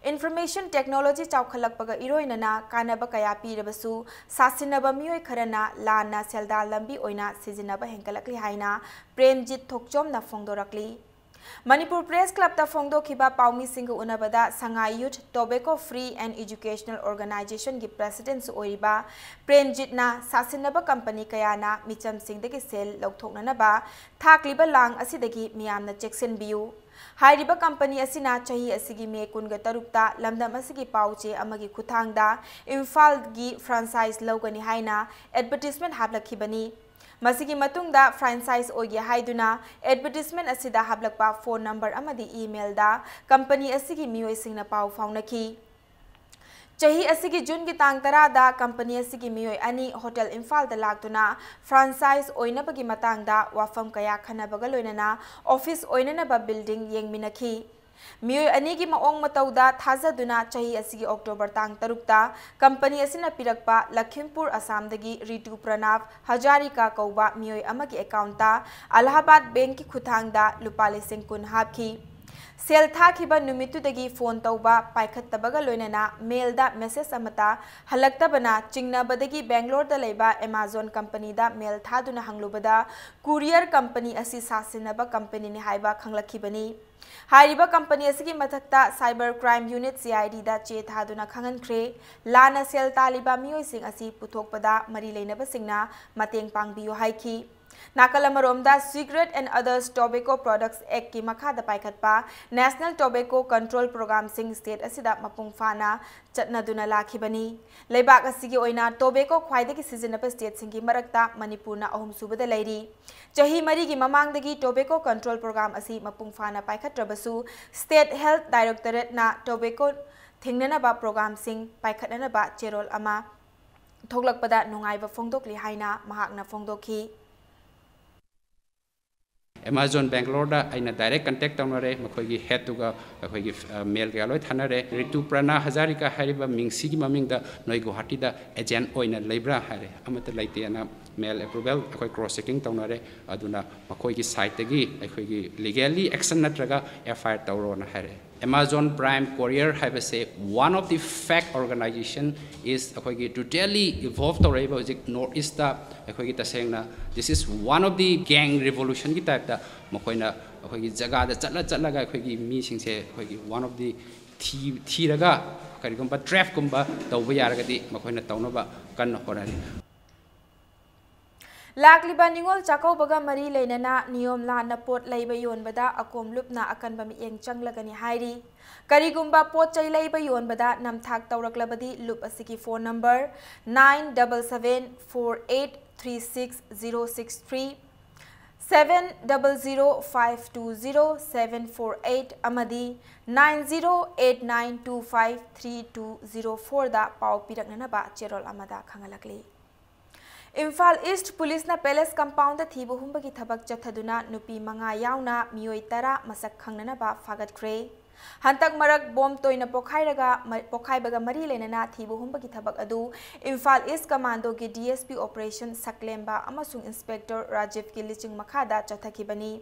ꯏꯟꯐꯣꯔꯃꯦꯁꯟ ꯇꯦꯛꯅꯣꯂꯣꯖꯤ ꯆꯥꯎꯈꯠꯂꯛꯄꯒ ꯏꯔꯣꯏꯅꯅ ꯀꯥꯟꯅꯕ ꯀꯌꯥ ꯄꯤꯔꯕꯁꯨ, ꯁꯥꯁꯤꯟꯅꯕ ꯃꯤꯑꯣꯏ ꯈꯔꯅ ꯂꯥꯟꯅ ꯁꯦꯜꯗꯥꯟ ꯂꯝꯕꯤ ꯑꯣꯏꯅ ꯁꯤꯖꯤꯟꯅꯕ ꯍꯦꯟꯒꯠꯂꯛꯂꯤ ꯍꯥꯏꯅ ꯄ꯭ꯔꯦꯝꯖꯤꯠ ꯊꯣꯛꯆꯣꯝꯅ ꯐꯣꯡꯗꯣꯔꯛꯂꯤ꯫ ꯃꯅꯤꯄꯨꯔ ꯄ꯭ꯔꯦꯁ ꯀ꯭ꯂꯕꯇ ꯐꯣꯡꯗꯣꯛꯈꯤꯕ ꯄꯥꯎꯃꯤꯁꯤꯡꯒ ꯎꯅꯕꯗ ꯁꯉꯥꯏ youth tobacco free and educational ꯑꯣꯔꯒꯅꯥꯏꯖꯦꯁꯟꯒꯤ ꯄ꯭ꯔꯦꯁꯤꯗꯦꯟꯠꯁꯨ ꯑꯣꯏꯔꯤꯕ ꯄ꯭ꯔꯦꯝꯖꯤꯠꯅ ꯁꯥꯁꯤꯟꯅꯕ ꯀꯝꯄꯅꯤ ꯀꯌꯥꯅ ꯃꯤꯆꯝꯁꯤꯡꯗꯒꯤ ꯁꯦꯜ ꯂꯧꯊꯣꯛꯅꯅꯕ ꯊꯥꯛꯂꯤꯕ ꯂꯥꯡ ꯑꯁꯤꯗꯒꯤ ꯃꯤꯌꯥꯝꯅ ꯆꯦꯛꯁꯤꯟꯕꯤꯌꯨ꯫ ꯍꯥꯏꯔꯤꯕ ꯀꯝꯄꯅꯤ ꯑꯁꯤꯅ ꯆꯍꯤ ꯑꯁꯤꯒꯤ ꯃꯦ ꯀꯨꯟꯒ ꯇꯔꯨꯛꯇ ꯂꯝꯗꯝ ꯑꯁꯤꯒꯤ ꯄꯥꯎ ꯆꯦ ꯑꯃꯒꯤ ꯈꯨꯠꯊꯥꯡꯗ ꯏꯝꯐꯥꯜꯒꯤ ꯐ꯭ꯔꯥꯟꯆꯥꯏꯖ ꯂꯧꯒꯅꯤ ꯍꯥꯏꯅ ꯑꯦꯗꯚꯔꯇꯤꯖꯃꯦꯟꯠ ꯍꯥꯞꯂꯛꯈꯤꯕꯅꯤ꯫ ꯃꯁꯤꯒꯤ ꯃꯇꯨꯡꯗ ꯐ꯭ꯔꯥꯟꯆꯥꯏꯖ ꯑꯣꯏꯒꯦ ꯍꯥꯏꯗꯨꯅ ꯑꯦꯗꯚꯔꯇꯤꯖꯃꯦꯟꯠ ꯑꯁꯤꯗ ꯍꯥꯞꯂꯛꯄ ꯐꯣꯟ ꯅꯝꯕꯔ ꯑꯃꯗꯤ ꯏꯃꯦꯜꯗ ꯀꯝꯄꯅꯤ ꯑꯁꯤꯒꯤ ꯃꯤꯑꯣꯏꯁꯤꯡꯅ ꯄꯥꯎ ꯐꯥꯎꯅꯈꯤ꯫ ꯆꯍꯤ ꯑꯁꯤꯒꯤ ꯖꯨꯟꯒꯤ ꯇꯥꯡ ꯇꯔꯥꯗ ꯀꯝꯄꯅꯤ ꯑꯁꯤꯒꯤ ꯃꯤꯑꯣꯏ ꯑꯅꯤ ꯍꯣꯇꯦꯜ ꯏꯝꯐꯥꯜꯗ ꯂꯥꯛꯇꯨꯅ ꯐ꯭ꯔꯥꯟꯆꯥꯏꯖ ꯑꯣꯏꯅꯕꯒꯤ ꯃꯇꯥꯡꯗ ꯋꯥꯐꯝ ꯀꯌꯥ ꯈꯟꯅꯕꯒ ꯂꯣꯏꯅꯅ ꯑꯣꯐꯤꯁ ꯑꯣꯏꯅꯅꯕ ꯕꯤꯜꯗꯤꯡ ꯌꯦꯡꯃꯤꯟꯅꯈꯤ꯫ ꯃꯤꯑꯣꯏ ꯑꯅꯤꯒꯤ ꯃꯑꯣꯡ ꯃꯇꯧꯗ ꯊꯥꯖꯗꯨꯅ ꯆꯍꯤ ꯑꯁꯤꯒꯤ ꯑꯣꯛꯇꯣꯕꯔ ꯇꯥꯡ ꯇꯔꯨꯛꯇ ꯀꯝꯄꯅꯤ ꯑꯁꯤꯅ ꯄꯤꯔꯛꯄ ꯂꯈꯤꯝꯄꯨꯔ ꯑꯁꯥꯝꯗꯒꯤ ꯔꯤꯇꯨ ꯄ꯭ꯔꯅꯥꯕ ꯍꯖꯥꯔꯤꯀꯥ ꯀꯧꯕ ꯃꯤꯑꯣꯏ ꯑꯃꯒꯤ ꯑꯦꯀꯥꯎꯟꯠꯇ ꯑꯂꯥꯍꯥꯕꯥꯗ ꯕꯦꯡꯛꯀꯤ ꯈꯨꯠꯊꯥꯡꯗ ꯂꯨꯄꯥ ꯂꯤꯁꯤꯡ ꯀꯨꯟ ꯍꯥꯞꯈꯤ꯫ ꯁꯦꯜ ꯊꯥꯈꯤꯕ ꯅꯨꯃꯤꯠꯇꯨꯗꯒꯤ ꯐꯣꯟ ꯇꯧꯕ ꯄꯥꯏꯈꯠꯇꯕꯒ ꯂꯣꯏꯅꯅ ꯃꯦꯜꯗ ꯃꯦꯁꯦꯖ ꯑꯃꯠꯇ ꯍꯜꯂꯛꯇꯕꯅ ꯆꯤꯡꯅꯕꯗꯒꯤ ꯕꯦꯡꯒ꯭ꯂꯣꯔꯗ ꯂꯩꯕ ꯑꯦꯃꯥꯖꯣꯟ ꯀꯝꯄꯅꯤꯗ ꯃꯦꯜ ꯊꯥꯗꯨꯅ ꯍꯪꯂꯨꯕꯗ ꯀꯨꯔꯤꯌꯔ ꯀꯝꯄꯅꯤ ꯑꯁꯤ ꯁꯥꯁꯤꯟꯅꯕ ꯀꯝꯄꯅꯤꯅꯤ ꯍꯥꯏꯕ ꯈꯪꯂꯛꯈꯤꯕꯅꯤ꯫ ꯍꯥꯏꯔꯤꯕ ꯀꯝꯄꯅꯤ ꯑꯁꯤꯒꯤ ꯃꯊꯛꯇ cyber crime unit, C I ꯗꯤꯗ ꯆꯦ ꯊꯥꯗꯨꯅ ꯈꯪꯍꯟꯈ꯭ꯔꯦ꯫ ꯂꯥꯟꯅ ꯁꯦꯜ ꯇꯥꯜꯂꯤꯕ ꯃꯤꯑꯣꯏꯁꯤꯡ ꯑꯁꯤ ꯄꯨꯊꯣꯛꯄꯗ ꯃꯔꯤ ꯂꯩꯅꯕꯁꯤꯡꯅ ꯃꯇꯦꯡ ꯄꯥꯡꯕꯤꯌꯨ ꯍꯥꯏꯈꯤ꯫ ꯅꯥꯀꯜ ꯑꯃꯔꯣꯝꯗ, Cigarette and Others Tobacco Products Act ꯀꯤ ꯃꯈꯥꯗ ꯄꯥꯏꯈꯠꯄ National Tobacco Control Programꯁꯤꯡ state ꯑꯁꯤꯗ ꯃꯄꯨꯡ ꯐꯥꯅ ꯆꯠꯅꯗꯨꯅ ꯂꯥꯛꯈꯤꯕꯅꯤ꯫ ꯂꯩꯕꯥꯛ ꯑꯁꯤꯒꯤ ꯑꯣꯏꯅ tobacco ꯈ꯭ꯋꯥꯏꯗꯒꯤ ꯁꯤꯖꯤꯟꯅꯕ stateꯁꯤꯡꯒꯤ ꯃꯔꯛꯇ ꯃꯅꯤꯄꯨꯔꯅ ꯑꯍꯨꯝꯁꯨꯕꯗ ꯂꯩꯔꯤ꯫ ꯆꯍꯤ ꯃꯔꯤꯒꯤ ꯃꯃꯥꯡꯗꯒꯤ tobacco control program ꯑꯁꯤ ꯃꯄꯨꯡ ꯐꯥꯅ ꯄꯥꯏꯈꯠꯇ꯭ꯔꯕꯁꯨ, State Health Directorateꯅ tobacco ꯊꯤꯡꯅꯅꯕ programꯁꯤꯡ ꯄꯥꯏꯈꯠꯅꯅꯕ ꯆꯦꯔꯣꯜ ꯑꯃ ꯊꯣꯛꯂꯛꯄꯗ ꯅꯨꯡꯉꯥꯏꯕ ꯐꯣꯡꯗꯣꯛꯂꯤ ꯍꯥꯏꯅ ꯃꯍꯥꯛꯅ ꯐꯣꯡꯗꯣꯛꯈꯤ꯫ ꯑꯦꯃꯥꯖꯣꯟ ꯕꯦꯡꯒ꯭ꯂꯣꯔꯗ ꯑꯩꯅ direct contact ꯇꯧꯅꯔꯦ, ꯃꯈꯣꯏꯒꯤ headꯇꯨꯒ ꯑꯩꯈꯣꯏꯒꯤ, ꯑ, ꯃꯦꯜ ꯀꯌꯥ ꯂꯣꯏ ꯊꯥꯅꯔꯦ꯫ ꯔꯤꯇꯨꯄ꯭ꯔꯅꯥ ꯍꯖꯥꯔꯤꯀꯥ ꯍꯥꯏꯔꯤꯕ ꯃꯤꯡꯁꯤꯒꯤ ꯃꯃꯤꯡꯗ ꯅꯣꯏ ꯒꯨꯋꯥꯍꯥꯇꯤꯗ agent ꯑꯣꯏꯅ ꯂꯩꯕ꯭ꯔꯥ ꯍꯥꯏꯔꯦ꯫ ꯑꯃꯠꯇ ꯂꯩꯇꯦꯅ ꯃꯦꯜ approval ꯑꯩꯈꯣꯏ cross checking ꯇꯧꯅꯔꯦ꯫ ꯑꯗꯨꯅ ꯃꯈꯣꯏꯒꯤ sideꯇꯒꯤ ꯑꯩꯈꯣꯏꯒꯤ legally action ꯅꯠꯇ꯭ꯔꯒ F I R ꯇꯧꯔꯣꯅ ꯍꯥꯏꯔꯛꯑꯦ꯫ Amazon Prime Courier ꯍꯥꯏꯕꯁꯦ one of the fake organization is ꯑꯩꯈꯣꯏꯒꯤ totally evolve ꯇꯧꯔꯛꯏꯕ ꯍꯧꯖꯤꯛ North Eastꯇ ꯑꯩꯈꯣꯏꯒꯤ ꯇꯁꯦꯡꯅ this is one of the gang revolutionꯒꯤ typeꯇ ꯃꯈꯣꯏꯅ ꯑꯩꯈꯣꯏꯒꯤ ꯖꯒꯥꯗ ꯆꯠꯂ ꯆꯠꯂꯒ ꯑꯩꯈꯣꯏꯒꯤ ꯃꯤꯁꯤꯡꯁꯦ ꯑꯩꯈꯣꯏꯒꯤ one of the ꯊꯤ-, ꯊꯤꯔꯒ ꯀꯔꯤꯒꯨꯝꯕ trapꯀꯨꯝꯕ ꯇꯧꯕ ꯌꯥꯔꯒꯗꯤ ꯃꯈꯣꯏꯅ ꯇꯧꯅꯕ ꯀꯟꯅ ꯍꯣꯠꯅꯔꯤ꯫ ꯂꯥꯛꯂꯤꯕ ꯅꯤꯉꯣꯜ ꯆꯥꯛꯀꯧꯕꯒ ꯃꯔꯤ ꯂꯩꯅꯅ ꯅꯤꯌꯣꯝ ꯂꯥꯟꯅ ꯄꯣꯠ ꯂꯩꯕ ꯌꯣꯟꯕꯗ ꯑꯀꯣꯝ ꯂꯨꯞꯅ ꯑꯀꯟꯕ ꯃꯤꯠꯌꯦꯡ ꯆꯪꯂꯒꯅꯤ ꯍꯥꯏꯔꯤ꯫ ꯀꯔꯤꯒꯨꯝꯕ ꯄꯣꯠ ꯆꯩ ꯂꯩꯕ ꯌꯣꯟꯕꯗ ꯅꯝꯊꯥꯛ ꯇꯧꯔꯛꯂꯕꯗꯤ ꯂꯨꯞ ꯑꯁꯤꯒꯤ phone number nine double seven four eight three six zero six three, seven double zero five two zero seven four eight ꯑꯃꯗꯤ nine zero eight nine two five three two zero fourꯗ ꯄꯥꯎ ꯄꯤꯔꯛꯅꯅꯕ ꯆꯦꯔꯣꯜ ꯑꯃꯗ ꯈꯪꯍꯜꯂꯛꯂꯤ꯫ ꯏꯝꯐꯥꯜ East Policeꯅ Palace Compoundꯗ ꯊꯤꯕ ꯍꯨꯝꯕꯒꯤ ꯊꯕꯛ ꯆꯠꯊꯗꯨꯅ ꯅꯨꯄꯤ ꯃꯉꯥ ꯌꯥꯎꯅ ꯃꯤꯑꯣꯏ ꯇꯔꯥ ꯃꯁꯛ ꯈꯪꯅꯅꯕ ꯐꯥꯒꯠꯈ꯭ꯔꯦ꯫ ꯍꯟꯇꯛ ꯃꯔꯛ ꯕꯣꯝ ꯇꯣꯏꯅ ꯄꯣꯈꯥꯏꯔꯒ, ꯃ-, ꯄꯣꯈꯥꯏꯕꯒ ꯃꯔꯤ ꯂꯩꯅꯅ ꯊꯤꯕ ꯍꯨꯝꯕꯒꯤ ꯊꯕꯛ ꯑꯗꯨ Imphal East Commandoꯒꯤ D S P Operation ꯁꯛꯂꯦꯝꯕ ꯑꯃꯁꯨꯡ Inspector ꯔꯥꯖꯤꯕꯀꯤ ꯂꯤꯆꯤꯡ ꯃꯈꯥꯗ ꯆꯠꯊꯈꯤꯕꯅꯤ꯫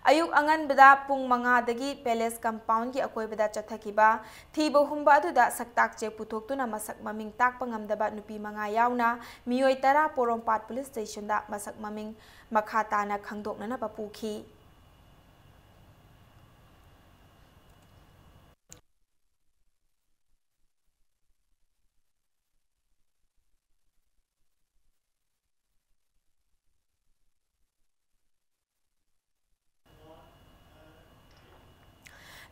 ꯑꯌꯨꯛ ꯑꯉꯟꯕꯗ ꯄꯨꯡ ꯃꯉꯥꯗꯒꯤ Palace Compoundꯒꯤ ꯑꯀꯣꯏꯕꯗ ꯆꯠꯊꯈꯤꯕ ꯊꯤꯕ ꯍꯨꯝꯕ ꯑꯗꯨꯗ ꯁꯛꯇꯥꯛ ꯆꯦ ꯄꯨꯊꯣꯛꯇꯨꯅ ꯃꯁꯛ ꯃꯃꯤꯡ ꯇꯥꯛꯄ ꯉꯝꯗꯕ ꯅꯨꯄꯤ ꯃꯉꯥ ꯌꯥꯎꯅ ꯃꯤꯑꯣꯏ ꯇꯔꯥ ꯄꯣꯔꯣꯝꯄꯥꯠ Police Stationꯗ ꯃꯁꯛ ꯃꯃꯤꯡ ꯃꯈꯥ ꯇꯥꯅ ꯈꯪꯗꯣꯛꯅꯅꯕ ꯄꯨꯈꯤ꯫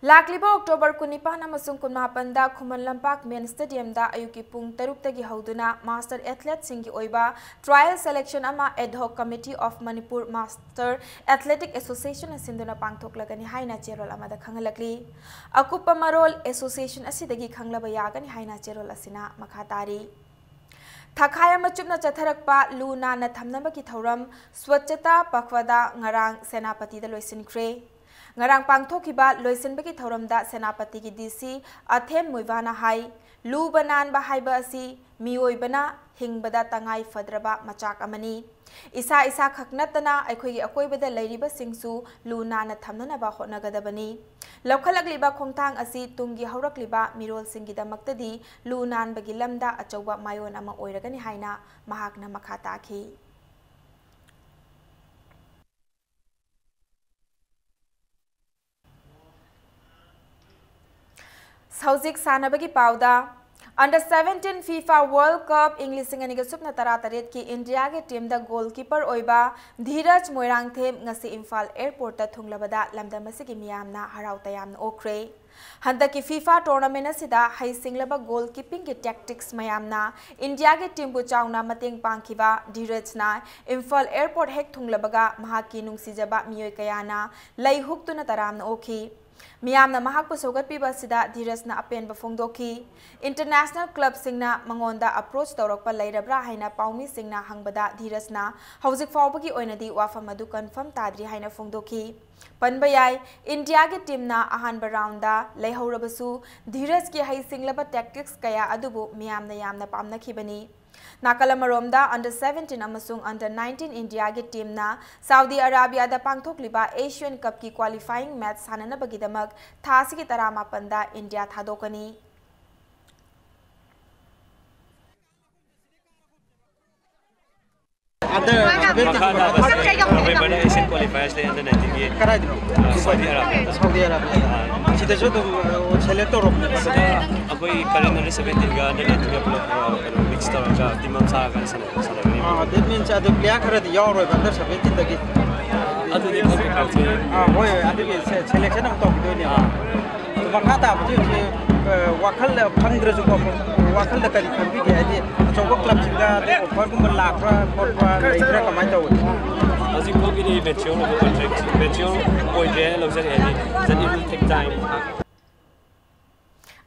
ꯂꯥꯛꯂꯤꯕ October ꯀꯨꯟꯅꯤꯄꯥꯟ ꯑꯃꯁꯨꯡ ꯀꯨꯟꯃꯥꯄꯟꯗ ꯈꯨꯃꯟ ꯂꯝꯄꯥꯛ Main Stadiumꯗ ꯑꯌꯨꯛꯀꯤ ꯄꯨꯡ ꯇꯔꯨꯛꯇꯒꯤ ꯍꯧꯗꯨꯅ Master Athleteꯁꯤꯡꯒꯤ ꯑꯣꯏꯕ trial selection ꯑꯃ Ad Hoc Committee of Manipur Master Athletic Associationꯅ ꯁꯤꯟꯗꯨꯅ ꯄꯥꯡꯊꯣꯛꯂꯒꯅꯤ ꯍꯥꯏꯅ ꯆꯦꯔꯣꯜ ꯑꯃꯗ ꯈꯪꯍꯜꯂꯛꯂꯤ꯫ ꯑꯀꯨꯞꯄ ꯃꯔꯣꯜ association ꯑꯁꯤꯗꯒꯤ ꯈꯪꯂꯕ ꯌꯥꯒꯅꯤ ꯍꯥꯏꯅ ꯆꯦꯔꯣꯜ ꯑꯁꯤꯅ ꯃꯈꯥ ꯇꯥꯔꯤ꯫ ꯊꯥꯈꯥꯏ ꯑꯃ ꯆꯨꯞꯅ ꯆꯠꯊꯔꯛꯄ ꯂꯨ ꯅꯥꯟꯅ ꯊꯝꯅꯕꯒꯤ ꯊꯧꯔꯝ Swachhata Pakhwada ꯉꯔꯥꯡ ꯁꯦꯅꯥꯄꯇꯤꯗ ꯂꯣꯏꯁꯤꯟꯈ꯭ꯔꯦ꯫ ꯉꯔꯥꯡ ꯄꯥꯡꯊꯣꯛꯈꯤꯕ ꯂꯣꯏꯁꯤꯟꯕꯒꯤ ꯊꯧꯔꯝꯗ ꯁꯦꯅꯥꯄꯇꯤꯒꯤ DC ꯑꯊꯦꯟ ꯃꯨꯏꯕꯥꯅ ꯍꯥꯏ, ꯂꯨꯕ ꯅꯥꯟꯕ ꯍꯥꯏꯕ ꯑꯁꯤ ꯃꯤꯑꯣꯏꯕꯅ ꯍꯤꯡꯕꯗ ꯇꯉꯥꯏ ꯐꯗ꯭ꯔꯕ ꯃꯆꯥꯛ ꯑꯃꯅꯤ꯫ ꯏꯁꯥ ꯏꯁꯥꯈꯛ ꯅꯠꯇꯅ ꯑꯩꯈꯣꯏꯒꯤ ꯑꯀꯣꯏꯕꯗ ꯂꯩꯔꯤꯕꯁꯤꯡꯁꯨ ꯂꯨ ꯅꯥꯟꯅ ꯊꯝꯅꯅꯕ ꯍꯣꯠꯅꯒꯗꯕꯅꯤ꯫ ꯂꯧꯈꯠꯂꯛꯂꯤꯕ ꯈꯣꯡꯊꯥꯡ ꯑꯁꯤ ꯇꯨꯡꯒꯤ ꯍꯧꯔꯛꯂꯤꯕ ꯃꯤꯔꯣꯜꯁꯤꯡꯒꯤꯗꯃꯛꯇꯗꯤ ꯂꯨ ꯅꯥꯟꯕꯒꯤ ꯂꯝꯗ ꯑꯆꯧꯕ ꯃꯥꯏꯑꯣꯟ ꯑꯃ ꯑꯣꯏꯔꯒꯅꯤ ꯍꯥꯏꯅ ꯃꯍꯥꯛꯅ ꯃꯈꯥ ꯇꯥꯈꯤ꯫ ꯍꯧꯖꯤꯛ ꯁꯥꯟꯅꯕꯒꯤ ꯄꯥꯎꯗ, Under seventeen FIFA World Cup ꯏꯪ ꯂꯤꯁꯤꯡ ꯑꯅꯤꯒ ꯁꯨꯞꯅ ꯇꯔꯥꯇꯔꯦꯠꯀꯤ ꯏꯟꯗꯤꯌꯥꯒꯤ teamꯗ goalkeeper ꯑꯣꯏꯕ ꯙꯤꯔꯖ ꯃꯣꯏꯔꯥꯡꯊꯦꯝ ꯉꯁꯤ ꯏꯝꯐꯥꯜ airportꯇ ꯊꯨꯡꯂꯕꯗ ꯂꯝꯗꯝ ꯑꯁꯤꯒꯤ ꯃꯤꯌꯥꯝꯅ ꯍꯔꯥꯎ ꯇꯌꯥꯝꯅ ꯑꯣꯛꯈ꯭ꯔꯦ꯫ ꯍꯟꯗꯛꯀꯤ FIFA tournament ꯑꯁꯤꯗ ꯍꯩꯁꯤꯡꯂꯕ goalkeepingꯒꯤ tactics ꯃꯌꯥꯝꯅ ꯏꯟꯗꯤꯌꯥꯒꯤ teamꯕꯨ ꯆꯥꯎꯅ ꯃꯇꯦꯡ ꯄꯥꯡꯈꯤꯕ ꯙꯤꯔꯖꯅ ꯏꯝꯐꯥꯜ airport ꯍꯦꯛ ꯊꯨꯡꯂꯕꯒ ꯃꯍꯥꯛꯀꯤ ꯅꯨꯡꯁꯤꯖꯕ ꯃꯤꯑꯣꯏ ꯀꯌꯥꯅ ꯂꯩ ꯍꯨꯛꯇꯨꯅ ꯇꯔꯥꯝꯅ ꯑꯣꯛꯈꯤ꯫ ꯃꯤꯌꯥꯝꯅ ꯃꯍꯥꯛꯄꯨ ꯁꯧꯒꯠꯄꯤꯕ ꯑꯁꯤꯗ ꯙꯤꯔꯖꯅ ꯑꯄꯦꯟꯕ ꯐꯣꯡꯗꯣꯛꯈꯤ꯫ International clubꯁꯤꯡꯅ ꯃꯉꯣꯟꯗ approach ꯇꯧꯔꯛꯄ ꯂꯩꯔꯕ꯭ꯔꯥ ꯍꯥꯏꯅ ꯄꯥꯎꯃꯤꯁꯤꯡꯅ ꯍꯪꯕꯗ ꯙꯤꯔꯖꯅ ꯍꯧꯖꯤꯛ ꯐꯥꯎꯕꯒꯤ ꯑꯣꯏꯅꯗꯤ ꯋꯥꯐꯝ ꯑꯗꯨ confirm ꯇꯥꯗ꯭ꯔꯤ ꯍꯥꯏꯅ ꯐꯣꯡꯗꯣꯛꯈꯤ꯫ ꯄꯟꯕ ꯌꯥꯏ, ꯏꯟꯗꯤꯌꯥꯒꯤ teamꯅ ꯑꯍꯥꯟꯕ roundꯗ ꯂꯩꯍꯧꯔꯕꯁꯨ ꯙꯤꯔꯖꯀꯤ ꯍꯩꯁꯤꯡꯂꯕ tactics ꯀꯌꯥ ꯑꯗꯨꯕꯨ ꯃꯤꯌꯥꯝꯅ ꯌꯥꯝꯅ ꯄꯥꯝꯅꯈꯤꯕꯅꯤ꯫ ꯅꯥꯀꯜ ꯑꯃꯔꯣꯝꯗ, under seventeen ꯑꯃꯁꯨꯡ under nineteen ꯏꯟꯗꯤꯌꯥꯒꯤ ꯇꯤꯝꯅ ꯁꯥꯎꯗꯤ ꯑꯔꯥꯕꯤꯌꯥꯗ ꯄꯥꯡꯊꯣꯛꯂꯤꯕ ꯑꯦꯁꯤꯌꯥꯟ ꯀꯞꯀꯤ ꯀ꯭ꯋꯥꯂꯤꯐꯥꯏꯌꯤꯡ ꯃꯦꯆ ꯁꯥꯟꯅꯅꯕꯒꯤꯗꯃꯛ ꯊꯥ ꯑꯁꯤꯒꯤ ꯇꯔꯥꯃꯥꯄꯟꯗ ꯏꯟꯗꯤꯌꯥ ꯊꯥꯗꯣꯛꯀꯅꯤ꯫ Under seventeen ꯃꯈꯥ ꯇꯥꯕꯁꯦ ꯅꯣꯕꯦꯝꯕꯔꯗ ꯑꯦꯁꯤꯌꯟ ꯀ꯭ꯋꯥꯂꯤꯐꯥꯏꯌꯔꯁ ꯂꯩ, under nineteen ꯒꯤ꯫ ꯀꯗꯥꯏꯗꯅꯣ? ꯁꯥꯎꯗꯤ ꯑꯔꯥꯕꯤꯌꯥꯗ꯫ ꯁꯥꯎꯗꯤ ꯑꯔꯥꯕꯤꯌꯥꯗ꯫ ꯁꯤꯗꯁꯨ ꯑꯗꯨꯝ ꯁꯦꯂꯦꯛ ꯇꯧꯔꯛꯄꯅꯦꯕ꯫ ꯁꯤꯗ ꯑꯩꯈꯣꯏ ꯀꯔꯦꯟ under seventeenꯒ under nineteenꯒ ꯄꯨꯂꯞ, ꯑ, ꯀꯩꯅꯣ, ꯃꯤꯛꯁ ꯇꯧꯔꯒ ꯇꯤꯝ ꯑꯃ ꯁꯥꯔꯒ ꯁꯥꯟꯅ-, ꯁꯥꯟꯅꯒꯅꯤ꯫ ꯑꯥ, that means ꯑꯗꯨ ꯄ꯭ꯂꯦꯌꯔ ꯈꯔꯗꯤ ꯌꯥꯎꯔꯣꯏꯕ under seventeenꯗꯒꯤ꯫ ꯑꯗꯨꯗꯤ ꯈꯪꯗꯦ, ꯈꯪꯗꯦ꯫ ꯑꯥ, ꯍꯣꯏ, ꯑꯗꯨꯒꯤ ꯁꯦ-, ꯁꯦꯂꯦꯛꯁꯟ ꯑꯃꯨꯛ ꯇꯧꯈꯤꯗꯣꯏꯅꯦꯕ꯫ ꯑꯥ꯫ ꯑꯗꯨ ꯃꯈꯥ ꯇꯥꯕꯗꯤ ꯍꯧꯖꯤꯛ, ꯑ, ꯋꯥꯈꯜꯗ ꯐꯪꯗ꯭ꯔꯁꯨꯀꯣ, ꯋꯥꯈꯜꯗ ꯀꯔꯤ ꯈꯟꯕꯤꯒꯦ? ꯍꯥꯏꯗꯤ ꯑꯆꯧꯕ ꯀ꯭ꯂꯕꯁꯤꯡꯗ ꯑꯗꯨꯝ ꯑꯣꯐꯔꯒꯨꯝꯕ ꯂꯥꯛꯄ꯭ꯔꯥ ꯈꯣꯠꯄ꯭ꯔꯥ ꯂꯩꯕ꯭ꯔꯥ, ꯀꯃꯥꯏꯅ ꯇꯧꯋꯤ? ꯍꯧꯖꯤꯛ ꯐꯥꯎꯒꯤꯗꯤ ꯃꯦꯆꯤꯌꯣꯔ ꯑꯣꯏꯕ ꯀꯟꯇ꯭ꯔꯦꯛ, ꯃꯦꯆꯤꯌꯣꯔ ꯑꯣꯏꯗ꯭ꯔꯦ ꯍꯥꯏꯅ ꯂꯧꯖꯔꯦ, ꯍꯥꯏꯗꯤ, that it will take time꯫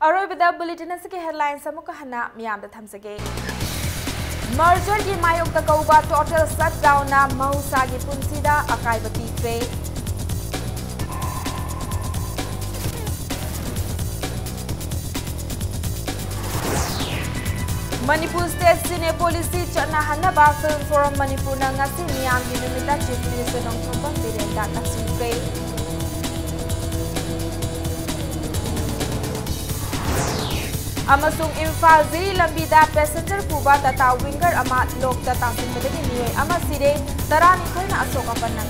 ꯑꯔꯣꯏꯕꯗ ꯕꯨꯂꯦꯇꯤꯟ ꯑꯁꯤꯒꯤ ꯍꯦꯗꯂꯥꯏꯟꯁ ꯑꯃꯨꯛꯀ ꯍꯟꯅ ꯃꯤꯌꯥꯝꯗ ꯊꯝꯖꯒꯦ꯫ ꯃꯔꯖꯔꯒꯤ ꯃꯥꯌꯣꯛꯇ ꯀꯧꯕ ꯇꯣꯇꯦꯜ ꯁꯠꯗꯥꯎꯟꯅ ꯃꯍꯧꯁꯥꯒꯤ ꯄꯨꯟꯁꯤꯗ ꯑꯀꯥꯏꯕ ꯄꯤꯈ꯭ꯔꯦ꯫ ꯃꯅꯤꯄꯨꯔ ꯁ꯭ꯇꯦꯠ ꯁꯤꯅꯦ ꯄꯣꯂꯤꯁꯤ ꯆꯠꯅꯍꯟꯅꯕ ꯐꯤꯜꯝ ꯐꯣꯔꯝ ꯃꯅꯤꯄꯨꯔꯅ ꯉꯁꯤ ꯃꯤꯌꯥꯝꯒꯤ ꯅꯨꯃꯤꯠꯇ ꯆꯤꯐ ꯃꯤꯅꯤꯁꯇꯔ ꯅꯣꯡꯊꯣꯝꯕꯝ ꯕꯤꯔꯦꯟꯗ ꯇꯛꯁꯤꯟꯈ꯭ꯔꯦ꯫ ꯑꯃꯁꯨꯡ ꯏꯝꯐꯥꯜ ꯖꯤꯔꯤ ꯂꯝꯕꯤꯗ ꯄꯦꯁꯦꯟꯖꯔ ꯄꯨꯕ ꯇꯥꯇꯥ ꯋꯤꯡꯒꯔ ꯑꯃ ꯂꯣꯛꯇ ꯇꯥꯁꯤꯟꯕꯗꯒꯤ ꯃꯤꯑꯣꯏ ꯑꯃ ꯁꯤꯔꯦ, ꯇꯔꯥꯅꯤꯊꯣꯏꯅ ꯑꯁꯣꯛ ꯑꯄꯟ ꯅꯪꯈꯤ꯫